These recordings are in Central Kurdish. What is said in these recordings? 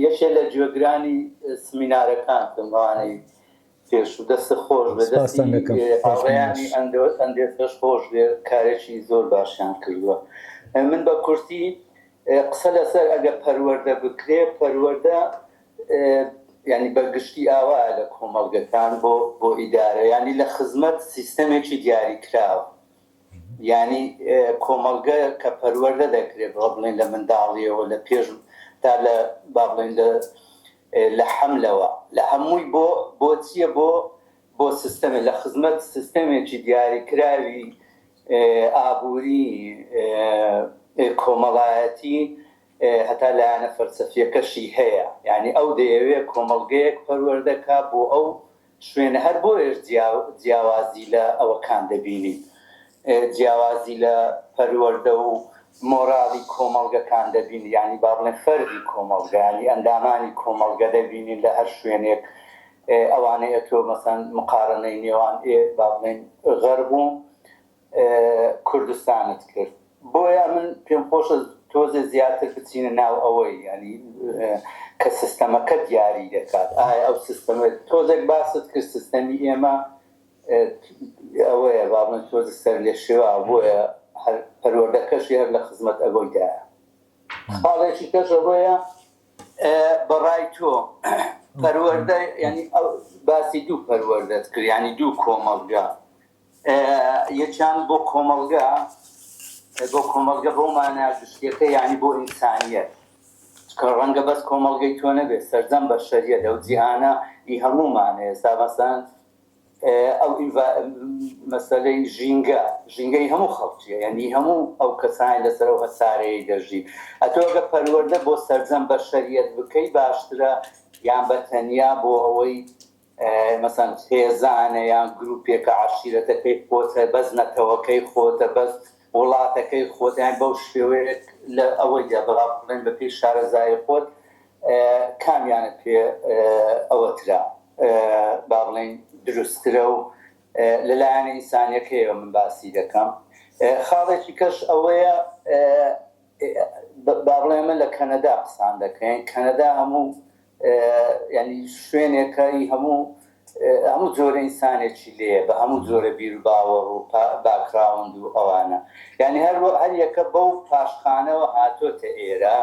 یەکێ لە گوێگرانی سمینارەکانتم ئەوانەی پێشوو دەستت خۆش بێ سپاستان دەستی دەکەم خۆشتان هاوڕێیانی باش. ئەندێسەش خۆش بێ کارێکی زۆر باشیان کردووە من بە کورتی قسە لەسەر ئەگە پەروەردە بکرێ پەروەردە یانی بە گشتی ئاوایە لە کۆمەڵگەکان بۆ بۆ ئیدارە یانی لە خزمەت سیستەمێکی دیاریکراوە یانی کۆمەڵگە کە پەروەردە دەکرێت با بڵێین لە منداڵیەوە لە پێش تا لە با بڵێین لە لە حەملەوە لە هەمووی بۆ بۆ چییە بۆ بۆ سیستەمێ لە خزمەت سیستەمێکی دیاریکراوی ئابووری کۆمەڵایەتی هەتا لایەنە فەلسەفیەکەشی هەیە یانی ئەو دەیەوێ کۆمەڵگەیەک پەروەردە کا بۆ ئەو شوێنە هەر بۆیەش جیاوازی لە ئەوەکان دەبینین جیاوازی لە پەروەردە و مۆراڵی کۆمەڵگەکان دەبینین یانی با بڵێن فەردی کۆمەڵگە یانی ئەندامانی کۆمەڵگە دەبینین لە هەر شوێنێک ئەوانەی ئەتۆ مەسەن مقارەنەی نێوان ئێ با بڵێن غەرب و کوردستانت کرد بۆیە من پێم خۆشە تۆزێ زیاتر بچینە ناو ئەوەی یانی کە سیستەمەکە دیاری دەکات ئایا ئەو سیستەمە تۆزێک باست کرد سیستەمی ئێمە ئەوەیە با بڵێن تۆزێ سەرلێشێواوە بۆیە هەر پەروەردەکەشی هەر لە خزمەت ئەوەیدایە خاڵێکی کەش ئەوەیە بەڕای تۆ پەروەردە یانی باسی دوو پەروەردەت کرد یانی دوو کۆمەڵگە یەکیان بۆ کۆمەڵگە بۆ کۆمەڵگە بەو مانا گشتیەکە یانی بۆ ئینسانیەت چونکە ڕەنگە بەس کۆمەڵگەی تۆ نەبێت سەرجەم بەشەریەت ئەو جیهانە ئی هەموومانە ئێستا مەسەن ئەو مەسەلەی ژینگە ژینگەی هەموو خەڵکیە یعنی هەموو ئەو کەسانی لەسەر ئەو هەسارەیە دەژین ئەتۆ ئەگە پەروەردە بۆ سەرجەم بەشەریەت بکەی باشترە یان بە تەنیا بۆ ئەوەی مەسەن خێزانە یان گروپێکە عەشیرەتەکەی خۆتە بەس نەتەوەکەی خۆتە بەس وڵاتەکەی خۆتە یان بەو شێوەیەک لە ئەوەیدا بەڵا بڵێن بە پێی شارەزایی خۆت کامیانە پێ ئەوەترە با بڵێین دروستترە و لە لایەنە ئینسانیەکەیەوە من باسی دەکەم خاڵێکی کەش ئەوەیە با بڵێم من لە کەنەدا قسان دەکەین کەنەدا هەموو یانی شوێنێکە ئی هەموو هەموو جۆرە ئینسانێکی لێیە بە هەموو جۆرە بیر و باوەڕ و background و ئەوانە یانی هەر هەر یەکە بەو پاشخانەوە هاتۆتە ئێرە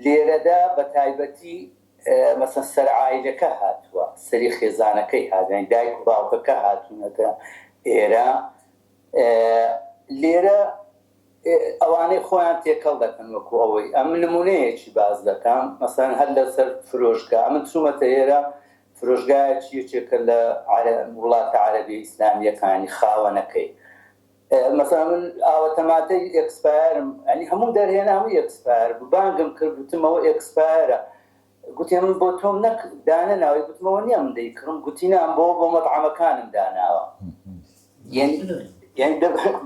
لێرەدا بە تایبەتی مەسەن سەر عایلەکە هاتووە سەری خێزانەکەی هاتووە یانی دایک و باوکەکە هاتوونەتە ئێرە لێرە ئەوانەی خۆیان تێکەڵ دەکەن وەکو ئەوەی ئەمن نمونەیەکی باس دەکەم مەسەلەن هەر لەسەر فرۆشگا ئەمن چوومەتە ئێرە فرۆشگایەکی یەکێکە لە وڵاتە عەرەبیە ئیسلامیەکانی خاوەنەکەی مەسەلەن من ئاوە تەماتەی expire م یانی هەموو دەرهێنا هەموو expire بوو بانگم کرد وتم ئەوە expire ە گوتی من بۆ تۆم نەک دانەناوە گوتم ئەوە نییە من دەیکڕم گوتی نا بۆ بۆ مەتعەمەکانم داناوە یعنی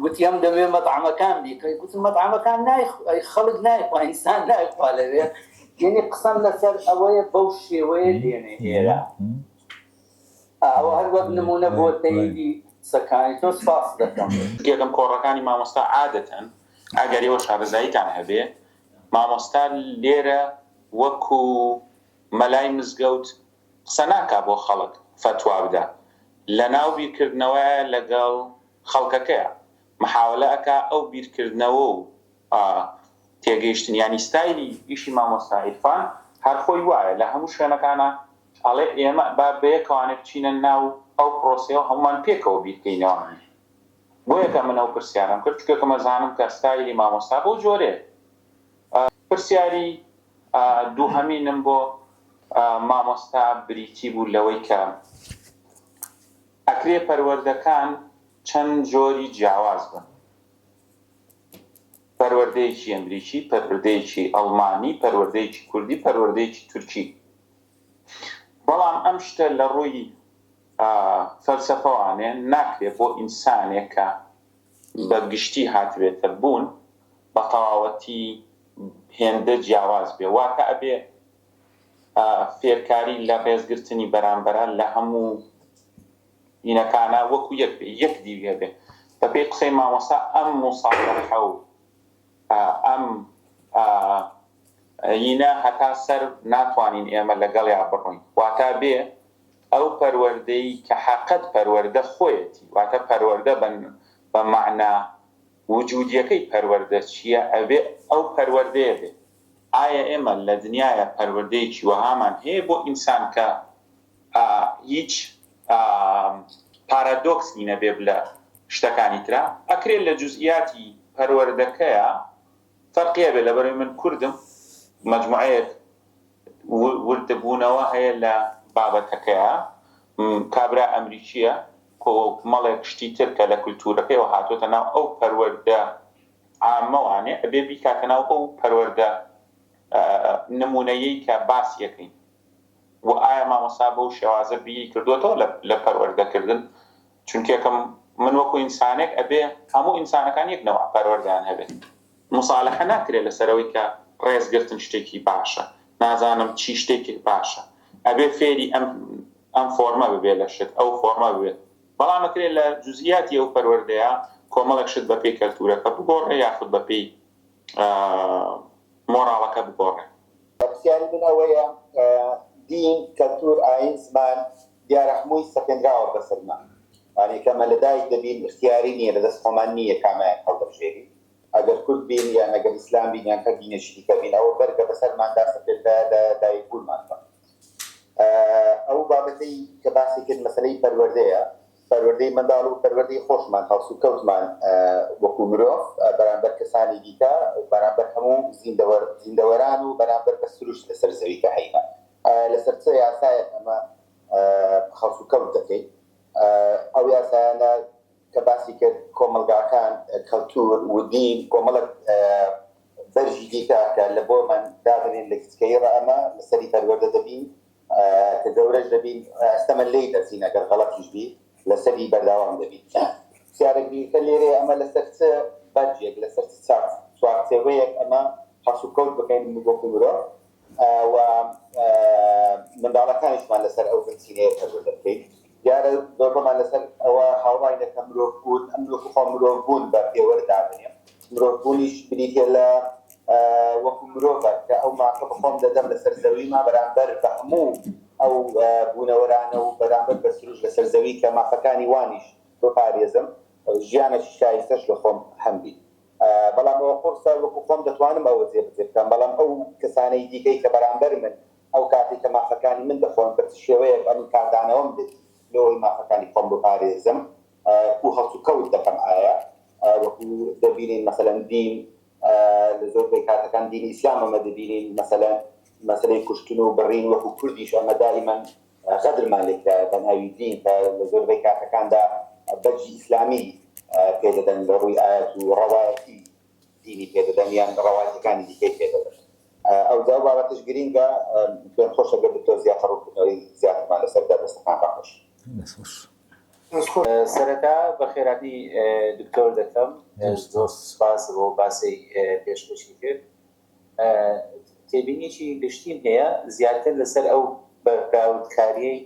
گوتی ئەم دەمێ مەتعەمەکان بیکڕی گوتم مەتعەمەکان نای خەڵک نایخوا ئینسان نایخوا لەوێ یعنی قسەم لەسەر ئەوەیە بەو شێوەیە دێنێ ئێرە ئەوە هەر وەک نمونە بۆ تەییدی قسەکانی تۆ سپاست دەکەم. یەکەم کۆڕەکانی مامۆستا عادەتەن ئەگەر ئێوە شارەزاییتان هەبێ مامۆستا لێرە وەکو مەلای مزگەوت قسە ناکا بۆ خەڵک فەتوا بدا لەناو بیرکردنەوەیە لەگەڵ خەڵکەکەیا محاوەلە ئەکا ئەو بیرکردنەوە و تێگەیشتن یانی ستایلی ئیشی مامۆستا عیرفان هەر خۆی وایە لە هەموو شوێنەکانا ئەڵێ ئێمە با بەیەکەوانێ بچینە ناو ئەو پرۆسەیەو هەموومان پێکەوە بیرکەینەوە بۆیە کە من ئەو پرسیارەم کرد چونکە کە مەزانم کە ستایلی مامۆستا بەو جۆرەیە. پرسیاری دووهەمینم بۆ مامۆستا بریتی بوو لەوەی کە ئەکرێ پەروەردەکان چەند جۆری جیاواز بن؟ پەروەردەیەکی ئەمریکی، پەروەردەیەکی ئەڵمانی، پەروەردەیەکی کوردی، پەروەردەیەکی تورکی. بەڵام ئەم شتە لە ڕووی فەلسەفەوانێ ناکرێ بۆ ئینسانێک کە بە گشتی هاتبێتە بوون بە تەواوەتی هێندە جیاواز بێ واتە ئەبێ فێرکاری لە ڕێزگرتنی بەرامبەرە لە هەموو دینەکانا وەکو یەک بێ یەک دیوی هەبێ بە پێی قسەی مامۆستا ئەم موساڵەحە و ئەم. ینە هەتا سەر ناتوانین ئێمە لەگەڵیا بڕۆین واتا بێ ئەو پەروەردەی کە حەقت پەروەردە خۆیەتی واتە پەروەردە بە مەعنا وجودیەکەی پەروەردە چیە ئەبێ ئەو پەروەردەیە بێ ئایا ئێمە لە دنیایا پەروەردەیەکی وەهامان هەیە بۆ ئینسان کە هیچ پارادۆکسی نەبێ لە شتەکانی ترا؟ ئەکرێ لە جوزئیاتی پەروەردەکەیا فەرقی هەبێ لەبەرئەوەی من کوردم مەجموعەیەک وردبوونەوە هەیە لە بابەتەکەیا کابرا ئەمریکیە کۆمەڵێک شتی تر کە لە کولتوورەکەیەوە هاتۆتە ناو ئەو پەروەردە عامەوانێ ئەبێ بیکاتە ناو ئەو پەروەردە نموونەیەی کە باسی ئەکەین و ئایا مامۆستا بەو شێوازە بیری کردۆتەوە لە پەروەردە کردن چونکێکم من وەکو ئینسانێک ئەبێ هەموو ئینسانەکان یەک نەوع پەروەردەیان هەبێ موسالەحە ناکرێ لەسەر ئەوەی کە ڕێز گرتن شتێکی باشە نازانم چی شتێکی باشە ئەبێ فێری ئەم ئەم فۆرمە ببێ لە شت ئەو فۆرمە ببێت بەڵام ئەکرێ لە جوزئیاتی ئەو پەروەردەیە کۆمەڵێک شت بەپێی کەلتورەکە بگۆڕێ یاخود بەپێی مۆراڵەکە بگۆڕێ. پرسیاری من ئەوەیە دین، کەلتور، ئایین، زمان دیارە هەمووی سەپێنراوە بەسەرمان یانی کە ئەمە لەدایک دەبین ئیختیاری نییە لەدەست خۆمان نییە کامەیان هەڵدەبژێرین ئەگەر کورد بین یان ئەگەر ئیسلام بین یان هەر دینێکی دیکە بین ئەوە بەرگە بەسەرماندا سەپێنرایە لە دایکبوونمانەوە. ئەو بابەتەی کە باسی کرد مەسەلەی پەروەردەیە، پەروەردەی منداڵ و پەروەردەی خۆشمان، هەڵسوکەوتمان وەکو مرۆڤ بەرامبەر کەسانی دیکە، بەرامبەر هەموو زیندەوەر زیندەوەران و بەرامبەر بە سروشت لەسەر زەوی کە هەیمە لەسەر چ یاسایەک ئەمە هەڵسوکەوت دەکەین؟ ئەو یاسایانە کە باسی کرد کۆمەڵگاکان، کەلتور و دین کۆمەڵێک بەرژی دیکە کە لە بۆمان دادەنێن لە گچکەیی ڕا ئەمە لەسەری پەروەردە دەبین کە گەورەش دەبین ئەستەمە لێی دەرچین ئەگەر غەڵەتیش بی لەسەری بەردەوام دەبین. پرسیارە گرینگەکە لێرەیە ئەمە لەسەر چ بەرجێک لەسەر چ چوارچێوەیەک ئەمە هەڵسوکەوت بکەین وەکو مرۆڤ و منداڵەکانیشمان لەسەر ئەو بنچینەیە پەروەردە بکەین. دیارە زۆربەمان لەسەر ئەوە هاوڕاینە کە مرۆڤبوون، ئەم وەکو خۆم مرۆڤبوون بە پێوەر دابنێم. مرۆڤبوونیش بریتییە لە وەکو مرۆڤە کە ئەو مافە بە خۆم دەدەم لەسەر زەویما بەرامبەر بە هەموو ئەو بوونەوەرانە و بەرامبەر بە سروشت لەسەر زەوی کە مافەکانی وانیش بپارێزم، ژیانێکی شایستەش لە خۆم هەمبی. بەڵام ئەوە قوڕسە، وەکو خۆم دەتوانم ئەوە جێبەجێ بکەم، بەڵام ئەو کەسانەی دیکەی کە بەرامبەرمن، ئەو کاتەی کە مافەکانی من دەخۆن، بە چ شێوەیەک ئەمن کاردانەوەم بێت لۆ ئەوەی مافەکانی خۆم بپارێزم و هەڵسوکەوت دەکەم؟ ئایا وەکو دەبینین مەسەلەن دین لە زۆربەی کاتەکان دینی ئیسلام ئەمە دەبینین، مەسەلەن مەسەلەی کوشتن و بڕین وەکو کوردیش ئەمە دائیمەن غەدرمان لێ کرایە بە ناوی دین کە لە زۆربەی کاتەکاندا بەرگی ئیسلامی پێ دەدەن لە ڕووی ئایەت و ڕەوایەتی دینی پێ دەدەن یان ڕەوایەتەکانی دیکەی پێ دەدەن. ئەوجا ئەو بابەتەش گرینگە پێم خۆشە گەر دکتۆر زیاتر ڕوونکردنەوەی زیاترمان لەسەر بدات دەستەکانتان خۆش. دەست خۆش. سەرەتا بەخێرهاتنی دکتۆر دەکەم زۆر سوپاس بۆ باسەی پێشکەشی کرد. تێبینیەکی گشتیم هەیە زیاتر لەسەر ئەو بەراوردکاریەی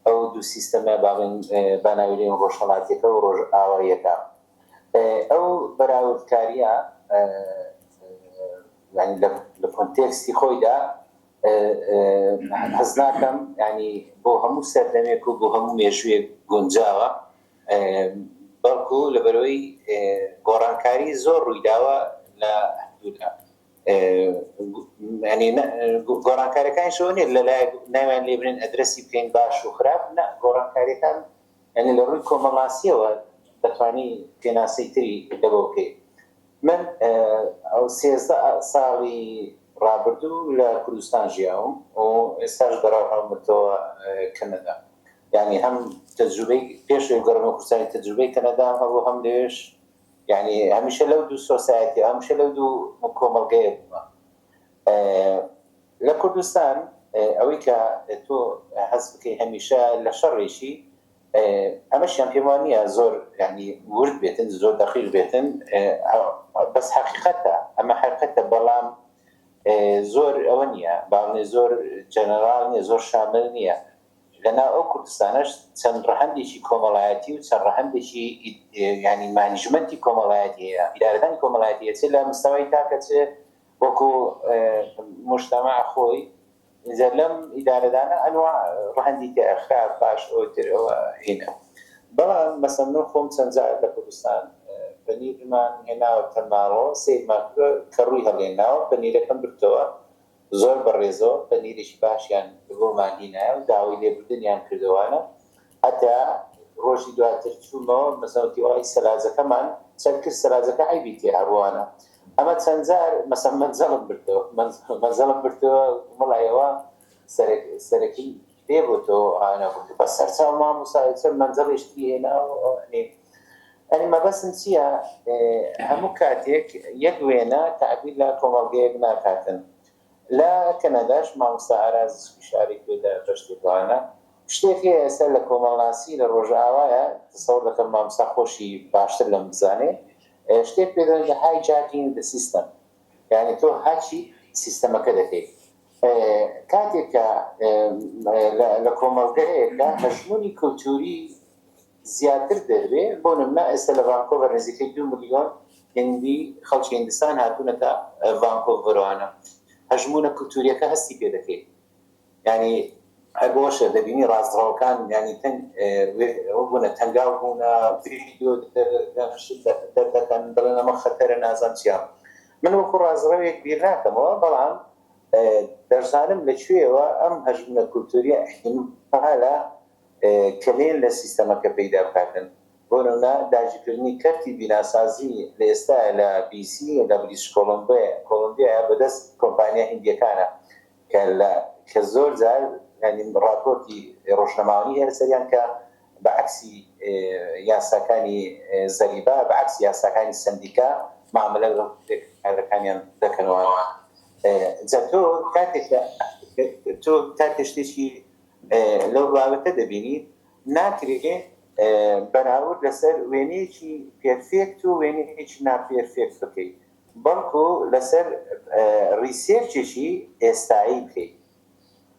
ئەو دوو سیستەمە با بڵێین با ناوی لێن ڕۆژهەڵاتیەکە و ڕۆژئاواییەکە ئەو بەراوردکاریە یانی لە کۆنتێکستی خۆیدا حەز ناکەم یانی بۆ هەموو سەردەمێک و بۆ هەموو مێژوویەک گونجاوە بەڵکو لەبەرئەوەی گۆڕانکاری زۆر ڕوویداوە لە هەردوولا یانی گۆڕانکاریەکانیش ئەوە نیە لەلایەک ناویان لێ بنێن ئەدرەسی بکەین باش و خراپ نا گۆڕانکاریەکان یانی لە ڕووی کۆمەڵناسیەوە دەتوانی پێناسەی تری لەبۆ بکەیت من ئەو 13 ساڵی ڕابردوو لە کوردستان ژیاوم و ئێستاش گەڕاومەتەوە کەنەدا یانی هەم تەجروبەی پێش ئەوەی بگەڕێمەوە کوردستانی تەجروبەی کەنەدام هەبوو هەم لەوێش یانی هەمیشە لەو دوو سۆسایەتی هەمیشە لەو دوو کۆمەڵگەیە بوومە لە کوردستان ئەوەی کە تۆ هەست بکەی هەمیشە لە شەڕێکی ئەمەشیان پێم وان نییە زۆر ینی ورد بێتن زۆر دەقیق بێتن بەس حقیقەتە ئەمە حقیقەتە بەڵام زۆر ئەوە نییە باڵێ زۆر جەنەراڵ نییە زۆر شامل نییە لەناو ئەو کوردستانەش چەند ڕەهەندێکی کۆمەڵایەتی و چەند ڕەهەندێکی یانی مانیجمەنتی کۆمەڵایەتی هەیە، ئیدارەدانی کۆمەڵایەتی هەیە، چ لە مستەوای تاکە چ وەکو موجتەمەع خۆی ئینجا لەم ئیدارەدانە ئەنواع ڕەهەندی تیایە خراپ باش ئەوەی تر ئەوە هینە بەڵام مەسەن من خۆم چەند جار لە کوردستان پەنیرمان هێناوەتە ماڵەوە سەیرمان کردوە کەڕووی هەڵێناوە پەنیرەکەم بردەوە زۆر بە ڕێزەوە پەنیرێکی باشیان بۆمان هینایە و داوای لێبوردنیان کردەوانە هەتا ڕۆژی دواتر چوومەوە مەسەن وتی وەڵای سەلاجەکەمان چەند کرد سەلاجەکە عەیبی تیا هەبووانە ئەمە چەند جار مەسەن مەنجەڵم بردەوە مەنجەڵم بردەوە وتم وەڵای ئەوە سەرەکی پێ بۆ تۆ ئانە گوتی بە سەرچاو مامۆستا چەند مەنجەڵیش تری هێناوە ئەنی ئەنی مەبەستم چییە هەموو کاتێک یەک وێنە تەعبیر لە کۆمەڵگەیەک ناکاتن لە کەنەداش مامۆستا ئاراز ئیشارەی پێدا بە شتێکوانە شتێک هەیە ئێستا لە کۆمەڵناسی لە ڕۆژئاوایە تەسەور دەکەم مامۆستا خۆشی باشتر لەم بزانێ شتێک پێ دەڵێن Hijacking the system یانی تۆ هاکی سیستەمەکە دەکەی کاتێک کە لە کۆمەڵگەیەکە هەژموونی کولتووری زیاتر دەبێ بۆ نمونە ئێستا لە ڤانکۆڤەر نزیکەی دو ملیۆن هندی خەڵکی هندستان هاتوونەتە ڤانکۆڤەرەوانە هەژموونە کولتووریەکە هەستی پێ دەکەی یانی هەر بەوەشە دەبینی ڕاستڕەوەکان یانی تەنگ ئەوە بوونە تەنگاو بوونە ڤیدیۆ شت دەردەکەن دەڵێن ئەمە خەتەرە نازانم چیە من وەکو ڕاستڕەوێک بیر ناکەمەوە بەڵام دەشزانم لە کوێیەوە ئەم هەژمونە کولتوریە ئیحتیمالە کەلێن لە سیستەمەکە پەیدا بکاتن بۆ نمونە داگیرکردنی کەرتی بیناسازی لە ئێستایا لە بی سی لە بریتش کۆڵۆمبیایە بەدەست کۆمپانیا هیندیەکانە کە لە کە زۆر جار یانی ڕاپۆرتی ڕۆژنەماوانی هەیە لەسەریان کە بە عەکسی یاساکانی زەریبە بە عەکسی یاساکانی سەندیکا مامەلە لەگەڵ کرێکارەکانیان دەکەنەوە جا تۆ کاتێک تۆ کاتێک شتێکی لەو بابەتە دەبینی ناکرێ بەراورد لەسەر وێنەیەکی perfect و وێنەیەکی نا perfect بکەیت بەڵکو لەسەر research ێکی ئێستایی بکەیت،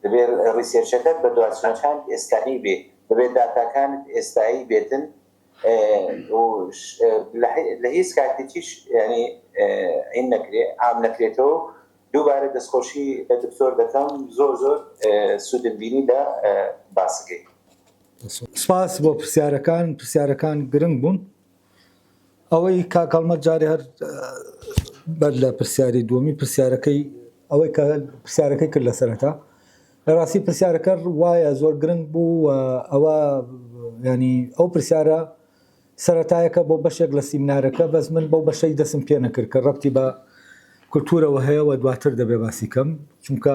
دەبێت research ەکەت بەدواچوونەکانت ئێستایی بێ، دەبێت داتاکانت ئێستایی بێتن و لە هیچ کاتێکیش یانی عین نەکرێ عام نەکرێتەوە. دووبارە دەستخۆشی لە دکتۆر دەکەم زۆر زۆر سوودم بینی لە باسەکەی. سپاس بۆ پرسیارەکان، پرسیارەکان گرنگ بوون. ئەوەی کاک هەڵمەت جارێ هەر بەر لە پرسیاری دووەمی پرسیارەکەی ئەوەی کە پرسیارەکەی کرد لە سەرەتا لە ڕاستی پرسیارەکە وایە زۆر گرنگ بوو و ئەوە ینی ئەو پرسیارە سەتایەکە بۆ بەشێک لە سیمنارەکە بەس من بەو بەشەی دەسم پێ نەکرد کە ڕەتی بە کولتورەوە هەیە و دواتر دەبێ باسی کەم چونکە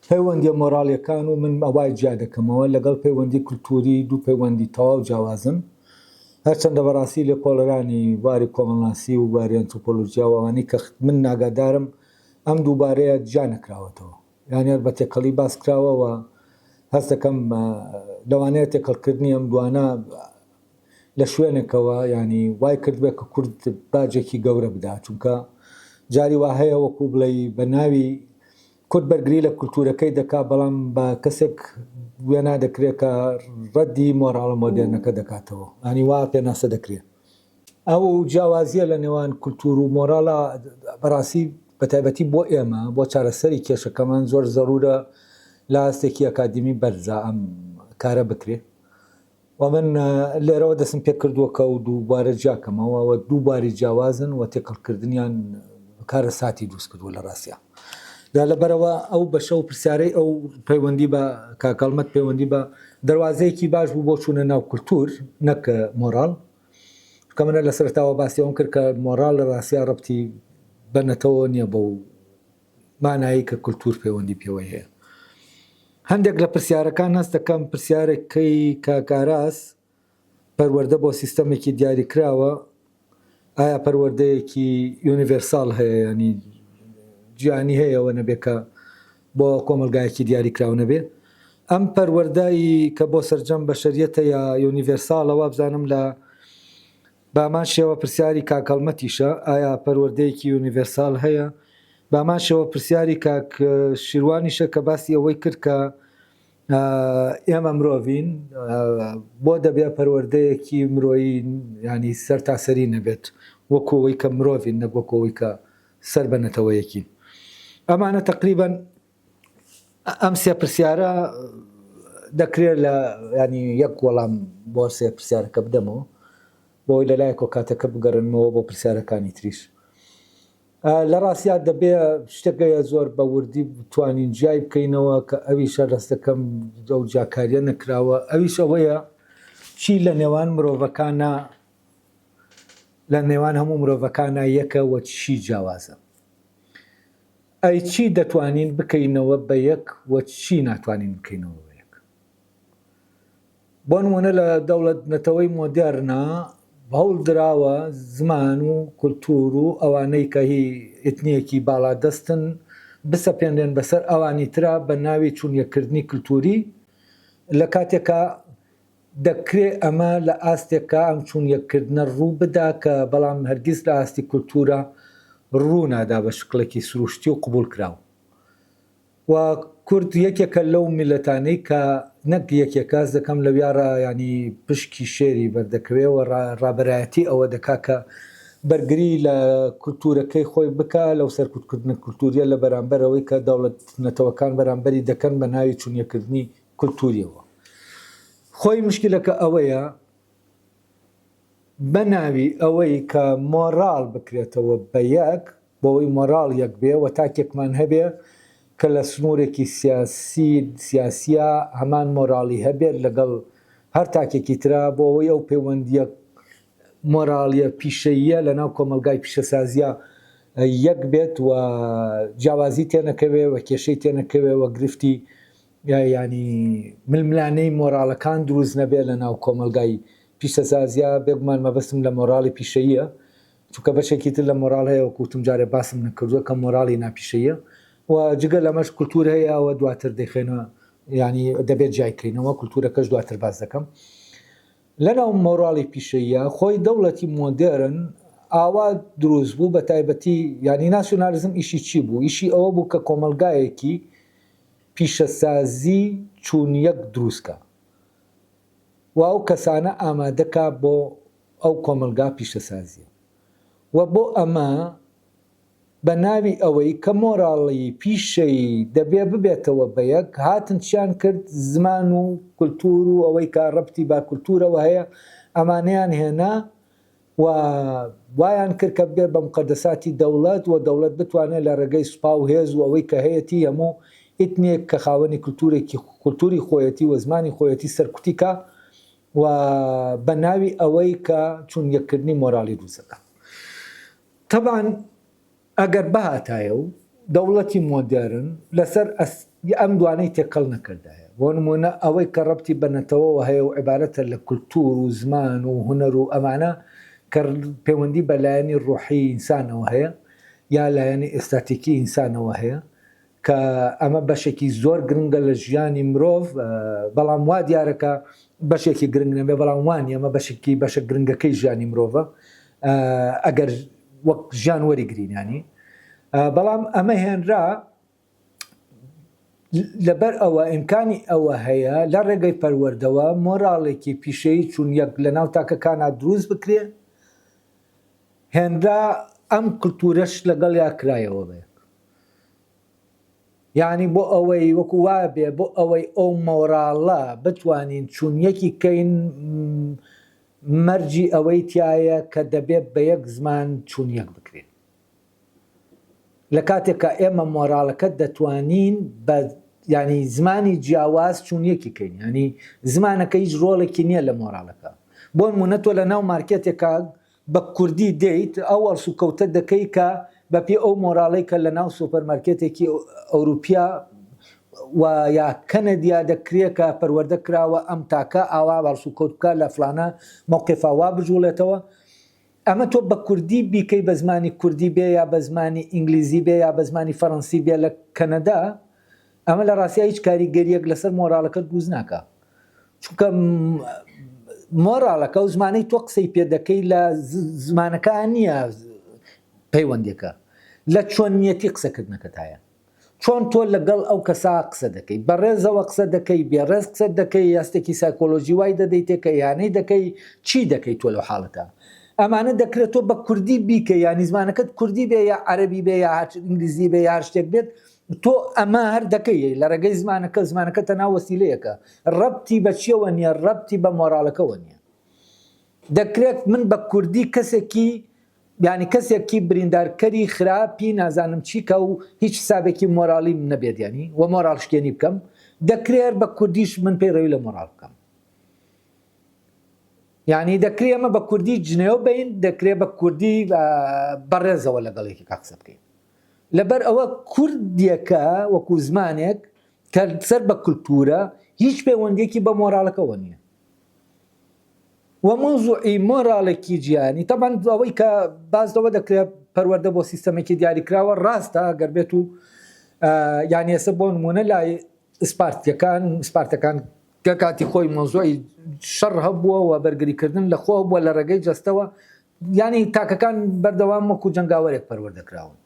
پەیوەندیە مۆراڵیەکان و من ئەوای جیا دەکەمەوە لەگەڵ پەیوەندی کولتوری دوو پەیوەندی تەواو جیاوازن هەرچەندە بەڕاستی لێکۆڵەرانی بواری کۆمەڵناسی و بواری ئەنترۆپۆلۆجیا و ئەوانەی کە من ناگادارم ئەم دووبارەیە جیا نەکراوەتەوە یان هەر بە تێکەڵی باس کراوە و هەست دەکەم لەوانەیە تێکەڵکردنی ئەم دوانە لە شوێنێکەوە یانی وای کردبێت کە کورد باجێکی گەورە بدا چونکە جاری وا هەیە وەکو بڵێی بە ناوی کورد بەرگری لە کولتوورەکەی دەکا بەڵام بە کەسێک وێنا دەکرێت کە ڕەدی مۆراڵە مۆدێرنەکە دەکاتەوە ینی وا پێناسە دەکرێت ئەو جیاوازیە لە نێوان کولتوور و مۆراڵە بەڕاستی بە تایبەتی بۆ ئێمە بۆ چارەسەری کێشەکەمان زۆر زەرورە لە ئاستێکی ئەکادیمی بەرزا ئەم کارە بکرێت و من لێرەوە دەستم پێ کردووە کە ئەو دوو بوارە جیا کەمەوە و دوو بواری جیاوازن و تێکەڵکردنیان کارەساتی دروست کردووە لە ڕاستیا. جا لەبەرئەوە ئەو بەشە و پرسیارەی ئەو پەیوەندی بە کاک هەڵمەت پەیوەندی بە دەروازەیەکی باش بوو بۆ چوونە ناو کولتوور نەک مۆراڵ. چونکە من لە سەرەتاوە باسی ئەوەم کرد کە مۆراڵ لە ڕاستیا ڕەبتی بە نەتەوە نییە بەو مانایەی کە کولتوور پەیوەندی پێوەی هەیە. هەندێک لە پرسیارەکان هەست دەکەم پرسیارەکەی کاک ئاراس پەروەردە بۆ سیستەمێکی دیاریکراوە ئایا پەروەردەیەکی universal هەیە ینی جیهانی هەیە و نەبێ کە بۆ کۆمەلگایەکی دیاریکراو نەبێ ئەم پەروەردەی کە بۆ سەرجەم بەشەریەتە یا universal ە وابزانم لە بەهەمان شێوە پرسیاری کاک هەڵمەتیشە، ئایا پەروەردەیەکی universal هەیە؟ بەهەمان شێوە پرسیاری کاک شیروانیشە کە باسی ئەوەی کرد کە ئێمە مرۆڤین بۆ دەبێ پەروەردەیەکی مرۆیی ینی سەرتاسەری نەبێت وەکو ئەوەی کە مرۆڤین نەک وەکو ئەوەی کە. سەر بە نەتەوەیەکین. ئەمانە تەقریبەن ئەم سێ پرسیارە دەکرێت لە ینی یەک وەڵام بۆ سێ پرسیارەکە بدەمەوە بۆی لە لایەک کاتەکە بگەڕێنمەوە بۆ پرسیارەکانی تریش. لە ڕاستیا دەبێ شتێک هەیە زۆر بە وردی بتوانین جیای بکەینەوە کە ئەویش هەر هەست دەکەم ئەو جیاکارییە نەکراوە ئەویش ئەوەیە چی لە نێوان مرۆڤەکانا لە نێوان هەموو مرۆڤەکانا یەکە و چی جیاوازە ئەی چی دەتوانین بکەینەوە بە یەک و چی ناتوانین بکەینەوە بە یەک بۆ نموونە لە دەوڵەت نەتەوەی مۆدێرنا هەوڵ دراوە زمان و کولتوور و ئەوانەی کە هی ئیتنییەکی باڵادەستن بسەپێنرێن بەسەر ئەوانی ترا بە ناوی چونیەککردنی کلتووری لە کاتێکا دەکرێ ئەمە لە ئاستێکا ئەم چونیەککردنە ڕوو بدا کە بەڵام هەرگیز لە ئاستی کولتوورا ڕوو نادا بە شکڵێکی سروشتی و قبووڵکراو. و کورد یەکێکە لەو میللەتانەی کە نەک یەکێکە هەست دەکەم لەویا ڕا یانی پشکی شێری بەردەکەوێ و ڕابەرایەتی ئەوە دەکا کە بەرگری لە کولتوورەکەی خۆی بکا لەو سەرکوتکردنە کولتووریە لە بەرامبەر ئەوەی کە دەوڵەت نەتەوەکان بەرامبەری دەکەن بە ناوی چونیەکردنی کولتووریەوە. خۆی مشکلەکە ئەوەیە بە ناوی ئەوەی کە مۆڕاڵ بکرێتەوە بە یەک، بۆوەی مۆراڵ یەک بێ و تاکێکمان هەبێ کە لە سنوورێکی سیاسی سیاسییا هەمان مۆراڵی هەبێت لەگەڵ هەر تاکێکی ترا بۆ ئەوەی ئەو پەیوەندییە مۆراڵییە پیشەییە لە ناو کۆمەڵگای پیشەسازییا یەک بێت و جیاوازی تێنەکەوێ و کێشەی تێنەکەوێ و گرفتی یانی ململانێی مۆراڵەکان دروست نەبێ لە ناو کۆمەڵگای پیشەسازییا، بێگومان مەبەستم لە مۆراڵی پیشەییە چونکە بەشێکی تر لە مۆراڵ هەیە وەکو وتم جارێ باسم نەکردووە کە مۆراڵی ناپیشەییە و جگە لەمەش کولتوور هەیە ئەوە دواتر دەیخەینە یانی دەبێت جیای کەینەوە کولتوورەکەش دواتر باس دەکەم لەناو مۆراڵی پیشەییە خۆی دەوڵەتی مۆدێرن ئاوا دروست بوو بە تایبەتی یانی ناسیۆنالیزم ئیشی چی بوو ئیشی ئەوە بوو کە کۆمەڵگایەکی پیشەسازی چوون یەک دروست کا و ئەو کەسانە ئامادە کا بۆ ئەو کۆمەڵگا پیشەسازیە و بۆ ئەمە بە ناوی ئەوەی کە مۆراڵی پیشەیی دەبێ ببێتەوە بە یەک هاتن چیان کرد زمان و کولتور و ئەوەی کە ڕەبتی بە کولتورەوە هەیە ئەمانەیان هێنا و وایان کرد کە ببێت بە موقەدەساتی دەوڵەت و دەوڵەت بتوانێت لە ڕێگەی سوپا و هێز و ئەوەی کە هەیەتی هەموو ئیتنێک کە خاوەنی کلتورێکی کولتوری خۆیەتی و زمانی خۆیەتی سەرکوتی کا و بە ناوی ئەوەی کە چون یەککردنی مۆراڵی دروست دەکات. تەبعەن ئەگەر بهاتایە و دەوڵەتی مۆدێرن لەسەر ئەم دوانەی تێکەڵ نەکردایە، بۆ نموونە ئەوەی کە ڕەبتی بە نەتەوەوە هەیە و عیبارەتە لە کولتوور و زمان و هونەر و ئەمانە کە پەیوەندی بە لایەنی ڕۆحی ئینسانەوە هەیە یا لایەنی ئێستاتیکی ئینسانەوە هەیە کە ئەمە بەشێکی زۆر گرنگە لە ژیانی مرۆڤ، بەڵام وا دیارە کە بەشێکی گرنگ نەبێ، بەڵام وا نییە، ئەمە بەشێکی بەشە گرنگەکەی ژیانی مرۆڤە ئەگەر وەک ژیان وەریگرین یانی. بەڵام ئەمە هێنرا لەبەر ئەوە ئیمکانی ئەوە هەیە لە ڕێگەی پەروەردەوە مۆراڵێکی پیشەیی چون یەک لە ناو تاکەکانا دروست بکرێ، هێنرا ئەم کلتورەش لەگەڵیا کرایەوە بە یەک. یانی بۆ ئەوەی وەکو وا بێ بۆ ئەوەی ئەو مۆراڵە بتوانین چون یەکی کەین مەرجی ئەوەی تایە کە دەبێت بە یەک زمان چون یەک بکرێن لە کاتێک کە ئێمە مۆراڵەکە دەتوانین بە ینی زمانی جیاواز چون یەکی کەین ینی زمانەکە هیچ ڕۆڵێکی نییە لە مۆراڵەکە بۆ نمونە تۆ لە ناو مارکێتێکە بە کوردی دێیت ئەو هەڵسوکەوتە دەکەی کە بە پێی ئەو مۆراڵەی کە لە ناو سۆپەرمارکێتێکی ئەوروپیا و یا کەنەدیا دەکرێ کە پەروەردە کراوە ئەم تاکە ئاوا هەڵسوکەوت بکا لە فلانە مەوقیفا وا بجوڵێتەوە ئەمە تۆ بە کوردی بیکەی بە زمانی کوردی بێ یا بە زمانی ئینگلیزی بێ یا بە زمانی فەرەنسی بێ لە کەنەدا ئەمە لە ڕاستیا هیچ کاریگەریەک لەسەر مۆراڵەکەت دروست ناکا چونکە مۆراڵەکە و زمانەی تۆ قسەی پێ دەکەی لە زمانەکە نییە پەیوەندیەکە لە چۆنیەتی قسەکردنەکەتایە چۆن تۆ لەگەڵ ئەو کەسا قسە دەکەی بەڕێزەوە قسە دەکەی بێڕێز قسە دەکەی هەستێکی سایکۆلۆژی وای دەدەیتێ کە ئیهانەی دەکەی چی دەکەی تۆ لەو حاڵەتە؟ ئەمانە دەکرێت تۆ بە کوردی بیکەی یانی زمانەکەت کوردی بێ یا عەرەبی بێ یا هەر ئینگلیزی بێ یا هەر شتێک بێت تۆ ئەمە هەر دەکەی لە ڕێگەی زمانەکە زمانەکە تەنها وەسیلەیەکە ڕەبتی بە چیەوە نییە ڕەبتی بە مۆراڵەکەوە نییە دەکرێت من بە کوردی کەسێکی یانی کەسێکی بریندارکەری خراپی نازانم چی کە و هیچ حسابێکی مۆراڵیم نەبێت یانی و مۆراڵ شکێنی بکەم دەکرێ هەر بە کوردیش من پەیڕەوی لە مۆراڵ بکەم یانی دەکرێ ئەمە بە کوردی جنێو بین دەکرێ بە کوردی بەڕێزەوە لەگەڵ یەکێکا قسە بکەین لەبەر ئەوە کوردیەکە وەکو زمانێک کە سەر بە کولتورە هیچ پەیوەندیەکی بە مۆراڵەکەوە نییە و مەوزوعی مۆراڵێکی جیانی تەبعەن ئەوەی کە باس لەوە دەکرێت پەروەردە بۆ سیستەمێکی دیاریکراوە ڕاستە گەر بێت و یان ئێستا بۆ نمونە لای سپارتیەکان سپارتەکان کە کاتی خۆی مەوزوعی شەڕ هەبووە و بەرگریکردن لە خۆ بووە لە ڕێگەی جەستەوە یانی تاکەکان بەردەوام وەکو جەنگاوەرێک پەروەردەکراون